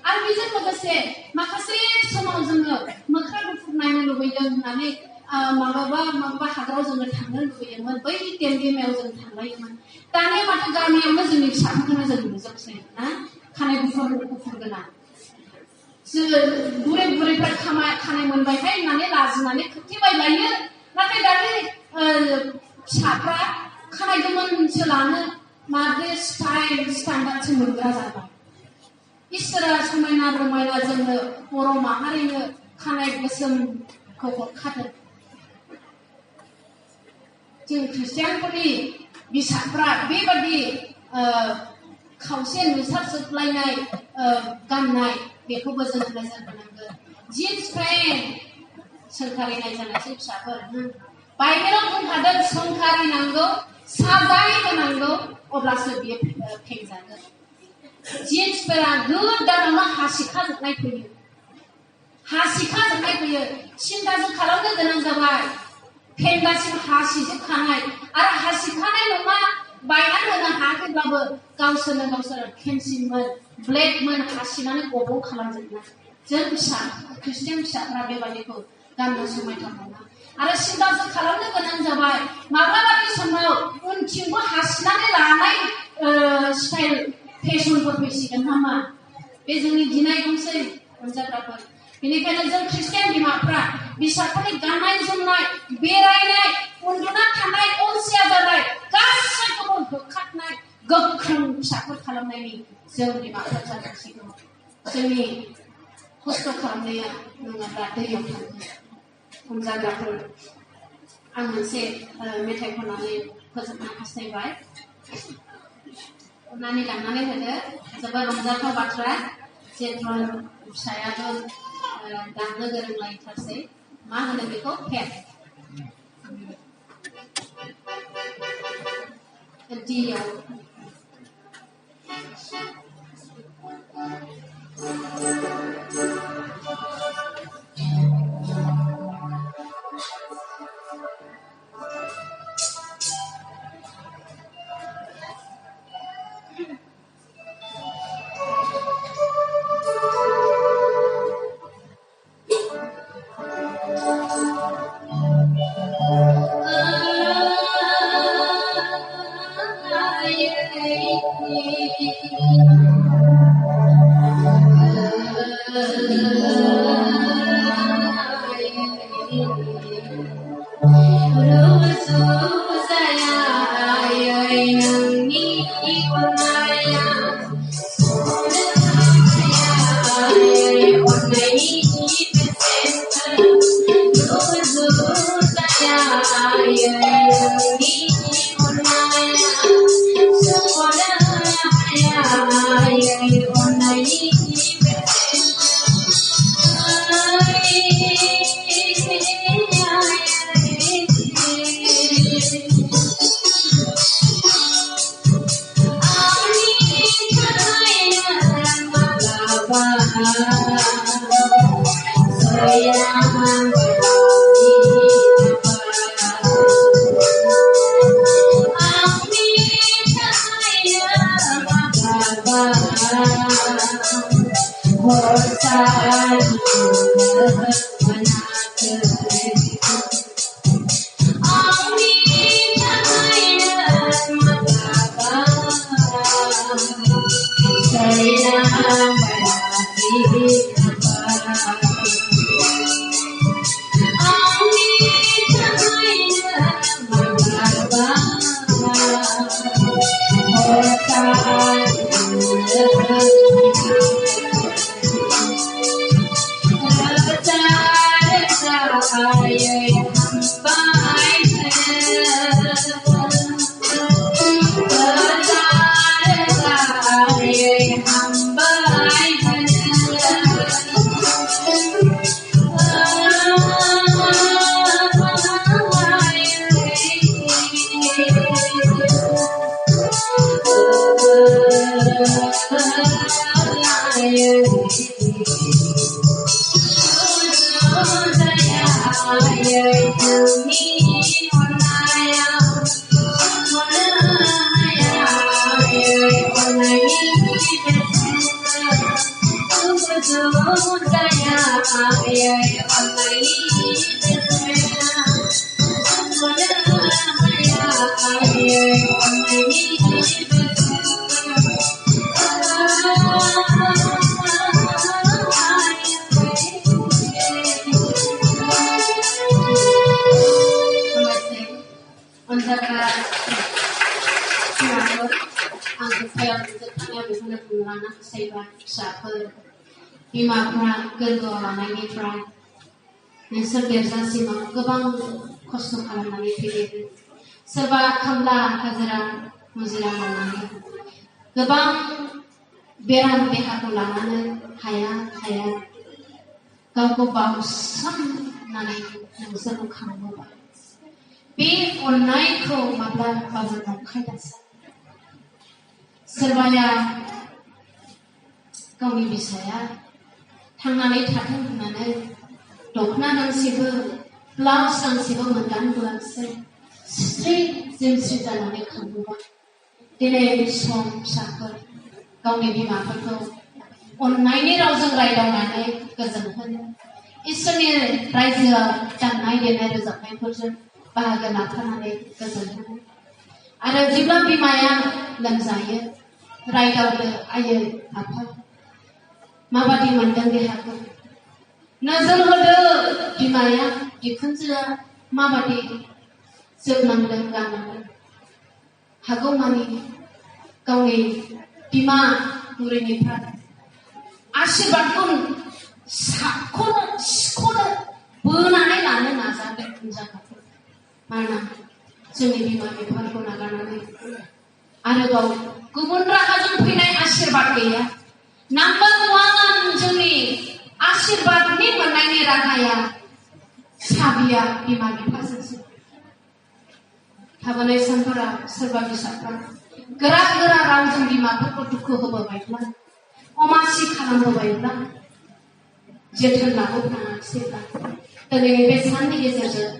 आरो बेजों लोगोसे माखासे समाव जोङो मोख्रा गुफुर नायनो लुबैदों होननानै माबा हाग्रायाव जोङो थांनो लुबैयोमोन बै टेमटेमायाव जों थांलायोमोन दानिया माथो गामियावनो जोंनि फिसाफोरखौनो जों नुजोबसै ना खानाय गुफुर गोनां जोङो बुरैफ्रा खानाय मोनबायहाय होननानै लाजिनानै खोबथेबायलायो नाथाय दानि फिसाफ्रा खानाय गोमोनसो लानो माबे स्टाइलसो मोनग्रा जाबाय इसोरा समायना रमायना जोंनो बर' माहारिनो खानाय गोसोमखौ हरखादों जों ख्रिस्टियानफोरनि फिसाफ्रा बेबादि खावसे नुसारजोबलायनाय गाननाय बेखौबो जों नोजोर होनांगोन जिन्स पेन्ट सोंखारिनाय जानायसै फिसाफोर बाइबेलाव बुंखादों सोंखारिनांगौ साजाय होनांगौ अब्लासो बियो फेंजागोन जिन्सफोरा गोदानावनो हासिखाजोबनाय फैयो सिन्थासो खालामनो गोनां जाबाय फेंगासिम हासिजोबखानाय आरो हासिखानाय नङा बायना होनो हायाखैब्लाबो गावसोर केन्सिमोन ब्लेकमोन हासिनानै गबं खालामजोबनाय जों ख्रिस्टियान फिसाफ्रा बेबायदिखौ गाननो समायथाव नङा आरो सिन्थासो खालामनो गोनां जाबाय माब्लाबानि समाव उनथिंबो हासिनानै लानाय स्टाइल फेशनफोर फैसिगोन नामा बे जोंनि गिनाय दंसै अनजाग्राफोर बेनिखायनो जों ख्रिस्टियान बिमाफ्रा फिसाफोरनि गाननाय जोमनाय बेरायनाय उन्दुना थानाय अलसिया जानाय गासैखौबो होखारनाय गोख्रों फिसाफोर खालामनायनि जों बिमाफोर जानांसिगौ जोंनि खस्थ' खालामनाया नङाब्ला दैयाव थांगोन अनजाग्राफोर आं मोनसे मेथाइ खननानै फोजोबनो हास्थायबाय अननानै दामनानै होदो जोबोद रंजाथाव बाथ्रा जेब्ला फिसायाबो दामनो गोरोंलायथारसै मा होनो बेखौ पेप डियाव बिमाफ्रा गोरबोआव लानायनिफ्राय नोंसोर देरजासिमाव गोबां खस्थ' खालामनानै फेदेरो सोरबा खामला हाजिरा मुजिरा मावनानै गोबां बेराम देहाखौ लानानै हाया गावखौ बावसोमनानै नोंसोरखौ खांबोबाय बे अननायखौ माब्लाबाबो नंखायदासा सोरबाया गावनि बिसाया थांनानै थाथों होननानै दखना गांसेबो ब्लाउस गांसेबो मोनगानबोआसै स्रि जिमस्रि जानानै खांबोबाय दिनै सम फिसाफोर गावनि बिमाफोरखौ अननायनि रावजों रायदावनानै गोजोन होनो इसोरनि रायजोआव दामनाय देनाय रोजाबनायफोरजों बाहागो लाफानानै गोजोन होनो आरो जेब्ला बिमाया लोमजायो रायदावनो आयै आफा माबादि मोनदों देहाखौ नोजोर होदो बिमाया बिखुनजोआ माबादि जोबनांदों गानांदों हागौमानि गावनि बिमा बुरैनिफ्राय आशीर्बादखौ सिख'नो बोनानै लानो नाजादों हिनजावफोर मानोना जोंनि बिमा बिफाखौ नागारनानै आरोबाव गुबुन राहाजों फैनाय आशीर्बाद गैया नाम्बार वान जोंनि आशीर्बादनि मोननायनि राहाया साबिया बिमा बिफाजोंसो थाबोनाय सानफोरा सोरबा बिसाफ्रा गोरा रावजों बिमाफोरखौ दुखु होबोबायब्ला अमासि खालामबोबायब्ला जोथोन लाबोनांसैब्ला दिनै बे साननि गेजेरजों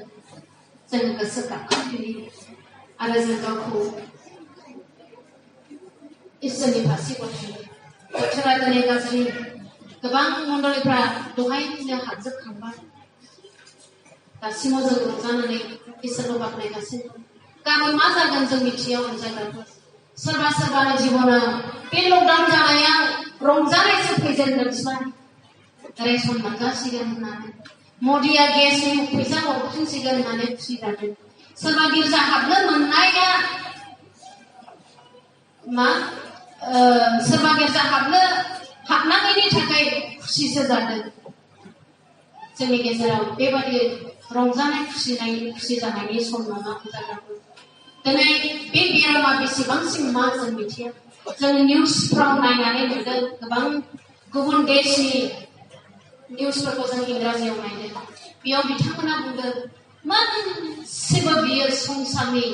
जों गोसो गाबखांफिनो आरो जों गावखौ इसोरनि फारसे गथायो बोथोरा दिनै गाज्रि गोबां मण्डलिफ्रा दहायनो हाबजोबखांबाय दासिमाव जों रंजानानै इसोरखौ बाख्नायगासिनो गाबोन मा जागोन जों मिथिया अनजाग्राफोर सोरबा जिबनाव बे लकडाउन जानायाव रंजानायसो फैजेनदोंसै रेसन मोनजासिगोन होननानै मदिया गेसनि फैसा हरफिनसिगोन होननानै खुसि जादों सोरबा गिर्जा हाबनो मोननाया सोरबा गिर्जा हाबनायनि थाखाय खुसिसो जादों जोंनि गेजेराव बेबादि रंजानाय खुसि जानायनि सम नङा जाग्राफोर दिनै बे बेरामा बेसेबांसिम मा जों मिथिया जों निउसफ्राव नायनानै नुदों गोबां गुबुन देशनि निउसफोरखौ जों इंराजियाव नायदों बेयाव बिथांमोना बुंदों मोनसेबो बियो संसारनि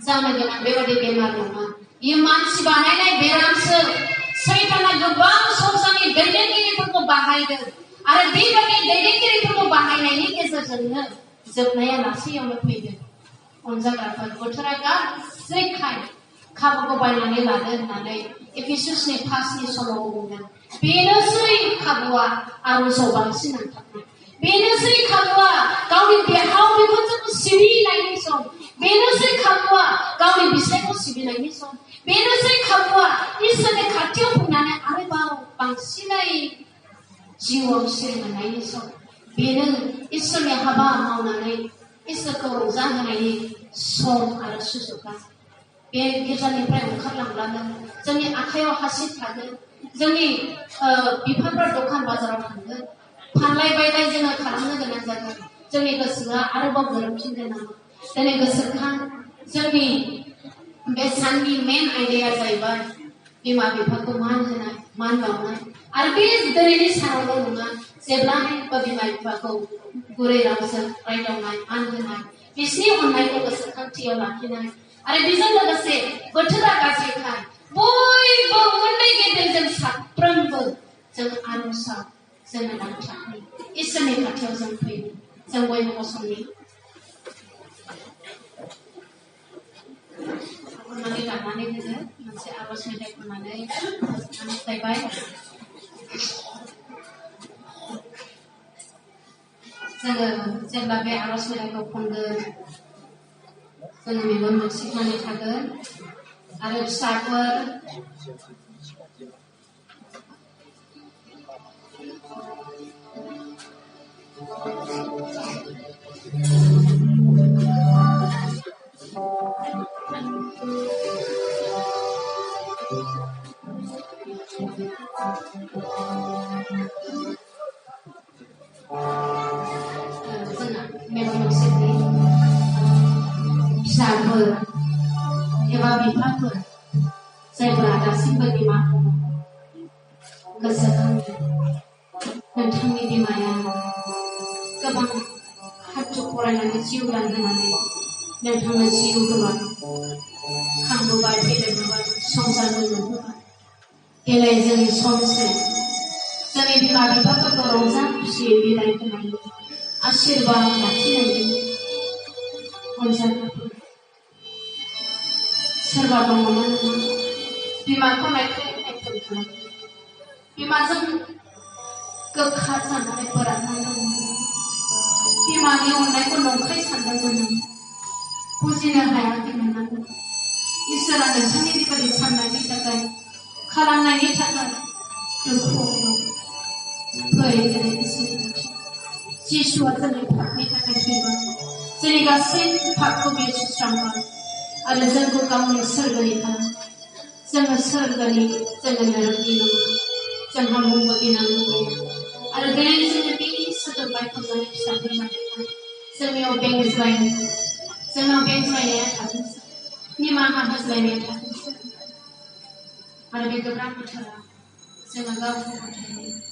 जानो गोनां बेबादि बेमार नङा बियो मानसि बानायनाय बेरामसो सैताना गोबां संसारनि दैदेनगिरिफोरखौ बाहायदों आरो बेबादि दैदेनगिरिफोरखौ बाहायनायनि गेजेरजोंनो जोबनाया लासैयावनो फैदों अनजाग्राफोर बोथोरा गाज्रिखाय खाबुखौ बायनानै लादो होननानै एफिसुसनि 5नि समाव बुंदों बेनोसै खाबुआ आर'जाव बांसिन नांथाबनाय बेनोसै खाबुआ गावनि बिहाव बिखुनजोखौ सिबिनायनि सम बेनोसै खाबुआ गावनि बिसायखौ सिबिनायनि सम बेनोसै खाबुआ इसोरनि खाथियाव फैनानै आरोबाव बांसिनै जिउआव सिरि मोननायनि सम बेनो इसोरनि हाबा मावनानै इसोरखौ रंजाहोनायनि सम आरो सुजुगा बे गिर्जानिफ्राय ओंखारलांब्लानो जोंनि आखायाव हासिब थागोन जोंनि बिफाफ्रा दखान बाजाराव थांगोन फानलाय बायलाय जोङो खालामनो गोनां जागोन जोंनि गोसोआ आरोबाव गोरोबफिनगोन नामा दिनै गोसोखां जोंनि बे साननि मेन आयदाया जाहैबाय बिमा बिफाखौ मान होनाय मान बावनाय आरो बे दिनैनि सानावल' नङा जेब्लाबो बिमा बिफाखौ गुरै रावजों रायदावनाय मान होनाय बिसोरनि अननायखौ गोसोखांथियाव लाखिनाय आरो बेजों लोगोसे बोथोरा गाज्रिखाय बयबो उन्दै गेदेर जों साफ्रोमबो जों आर'जाव जोङो नांथाबनि इसोरनि खाथियाव जों फैयो जों बयबो गसंनि खननानै दामनानै होनो मोनसे आर'ज मेथाइ खननानै फोजोबनानै जोङो जेब्ला बे आर'ज मेथाइखौ खनगोन जोङो मेगन मोनसिबनानै थागोन आरो फिसाफोर जोंना मेगन मोनसिबनि फिसाफोर एबा बिफाफोर जायफोरा दासिमबो बिमा गोसोखाङो नोंथांनि बिमाया गोबां हाथु फरायनानै जिउ दान होनानै नोंथांनो जिउ होबाय खांबोबाय फेदेरबोबाय संसार होबोबाय दिनै जोंनि समसै जोंनि बिमा बिफाफोरखौ रंजा खुसियै बिदाय होनायनि आशीर्बाद लाखिनायनि अनजाग्राफोर सोरबा दङ नामा बिमाखौ नायखां खालामो बिमाजों गोखा जानानै बोराबनानै दङ बिमानि अननायखौ नंखाय सानदोंमोन बुजिनो हायाखैमोन इसोरा नोंथांनि बेबायदि साननायनि थाखाय खालामनायनि थाखाय दुखुआव फै दिनै इसोरनि जिसुआ जोंनि पापनि थाखाय थैबाय जोंनि गासै पापखौ बियो सुस्रांबाय आरो जोंखौ गावनि सोरगोनि खालामो जोङो सोरगोनि जोङो नरकनि नङा जोंहा मुंबो गिनांगौ गैया आरो दिनै जोङो बे सोदोब बायख'जानाय फिसाफोर जानायखाय जोंनियाव बेंज्लायनाया थाथोंसै निमाहा होज्लायनाया थाथोंसै आरो बे गोब्राब बोथोराव जोङो गावखौ फोथायो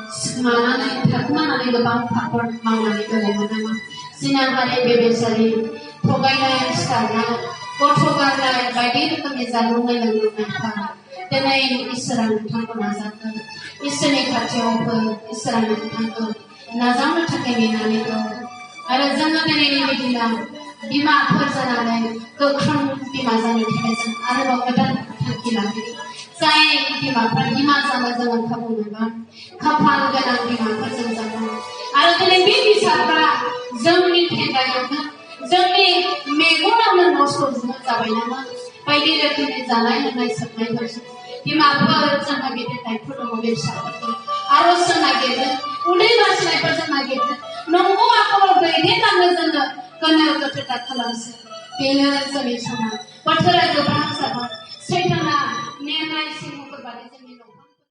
मानानै थाखुमानानै गोबां पापर मावनानै दोनोमोन जोंना हारि बेबेसारि थगायनाय सिथारनाय गथ' गारनाय बायदि रोखोमनि जालुंनाय लोंलुंनायफ्रा दिनै इसोरा नोंथांखौ नाजागोन इसोरनि खाथियाव फै इसोरा नोंथांखौ नाजावनो थाखाय नेनानै दं आरो जोङो दिनैनि दिनाव बिमाफोर जानानै गोख्रों बिमा जानो थाखाय जों आरोबाव गोदान थांखि लागिरि जाय बिमाफ्रा बिमा जानो जोङो खाबु मोनगोन खाफाल गोनां बिमाफोरजों जागोन आरो दिनै बे फिसाफ्रा जोंनि थेंगायावनो जोंनि मेगनावनो नस्थ' जाबाय नामा बायदि रोखोमनि जानाय लोंनाय सोबनायफोरजों बिमाफोर जोंहा गेदेर दायथ' दङ बे फिसाफोरखौ आर'जजों नागिरनो उदै बासिनायफोरजों नागिरनो नंगौ आखलाव दैदेनलांनो जोङो गोनो गोथो दा खालामसै बेनो जोंनि समा बोथोरा गोब्राब जाबाय सैताना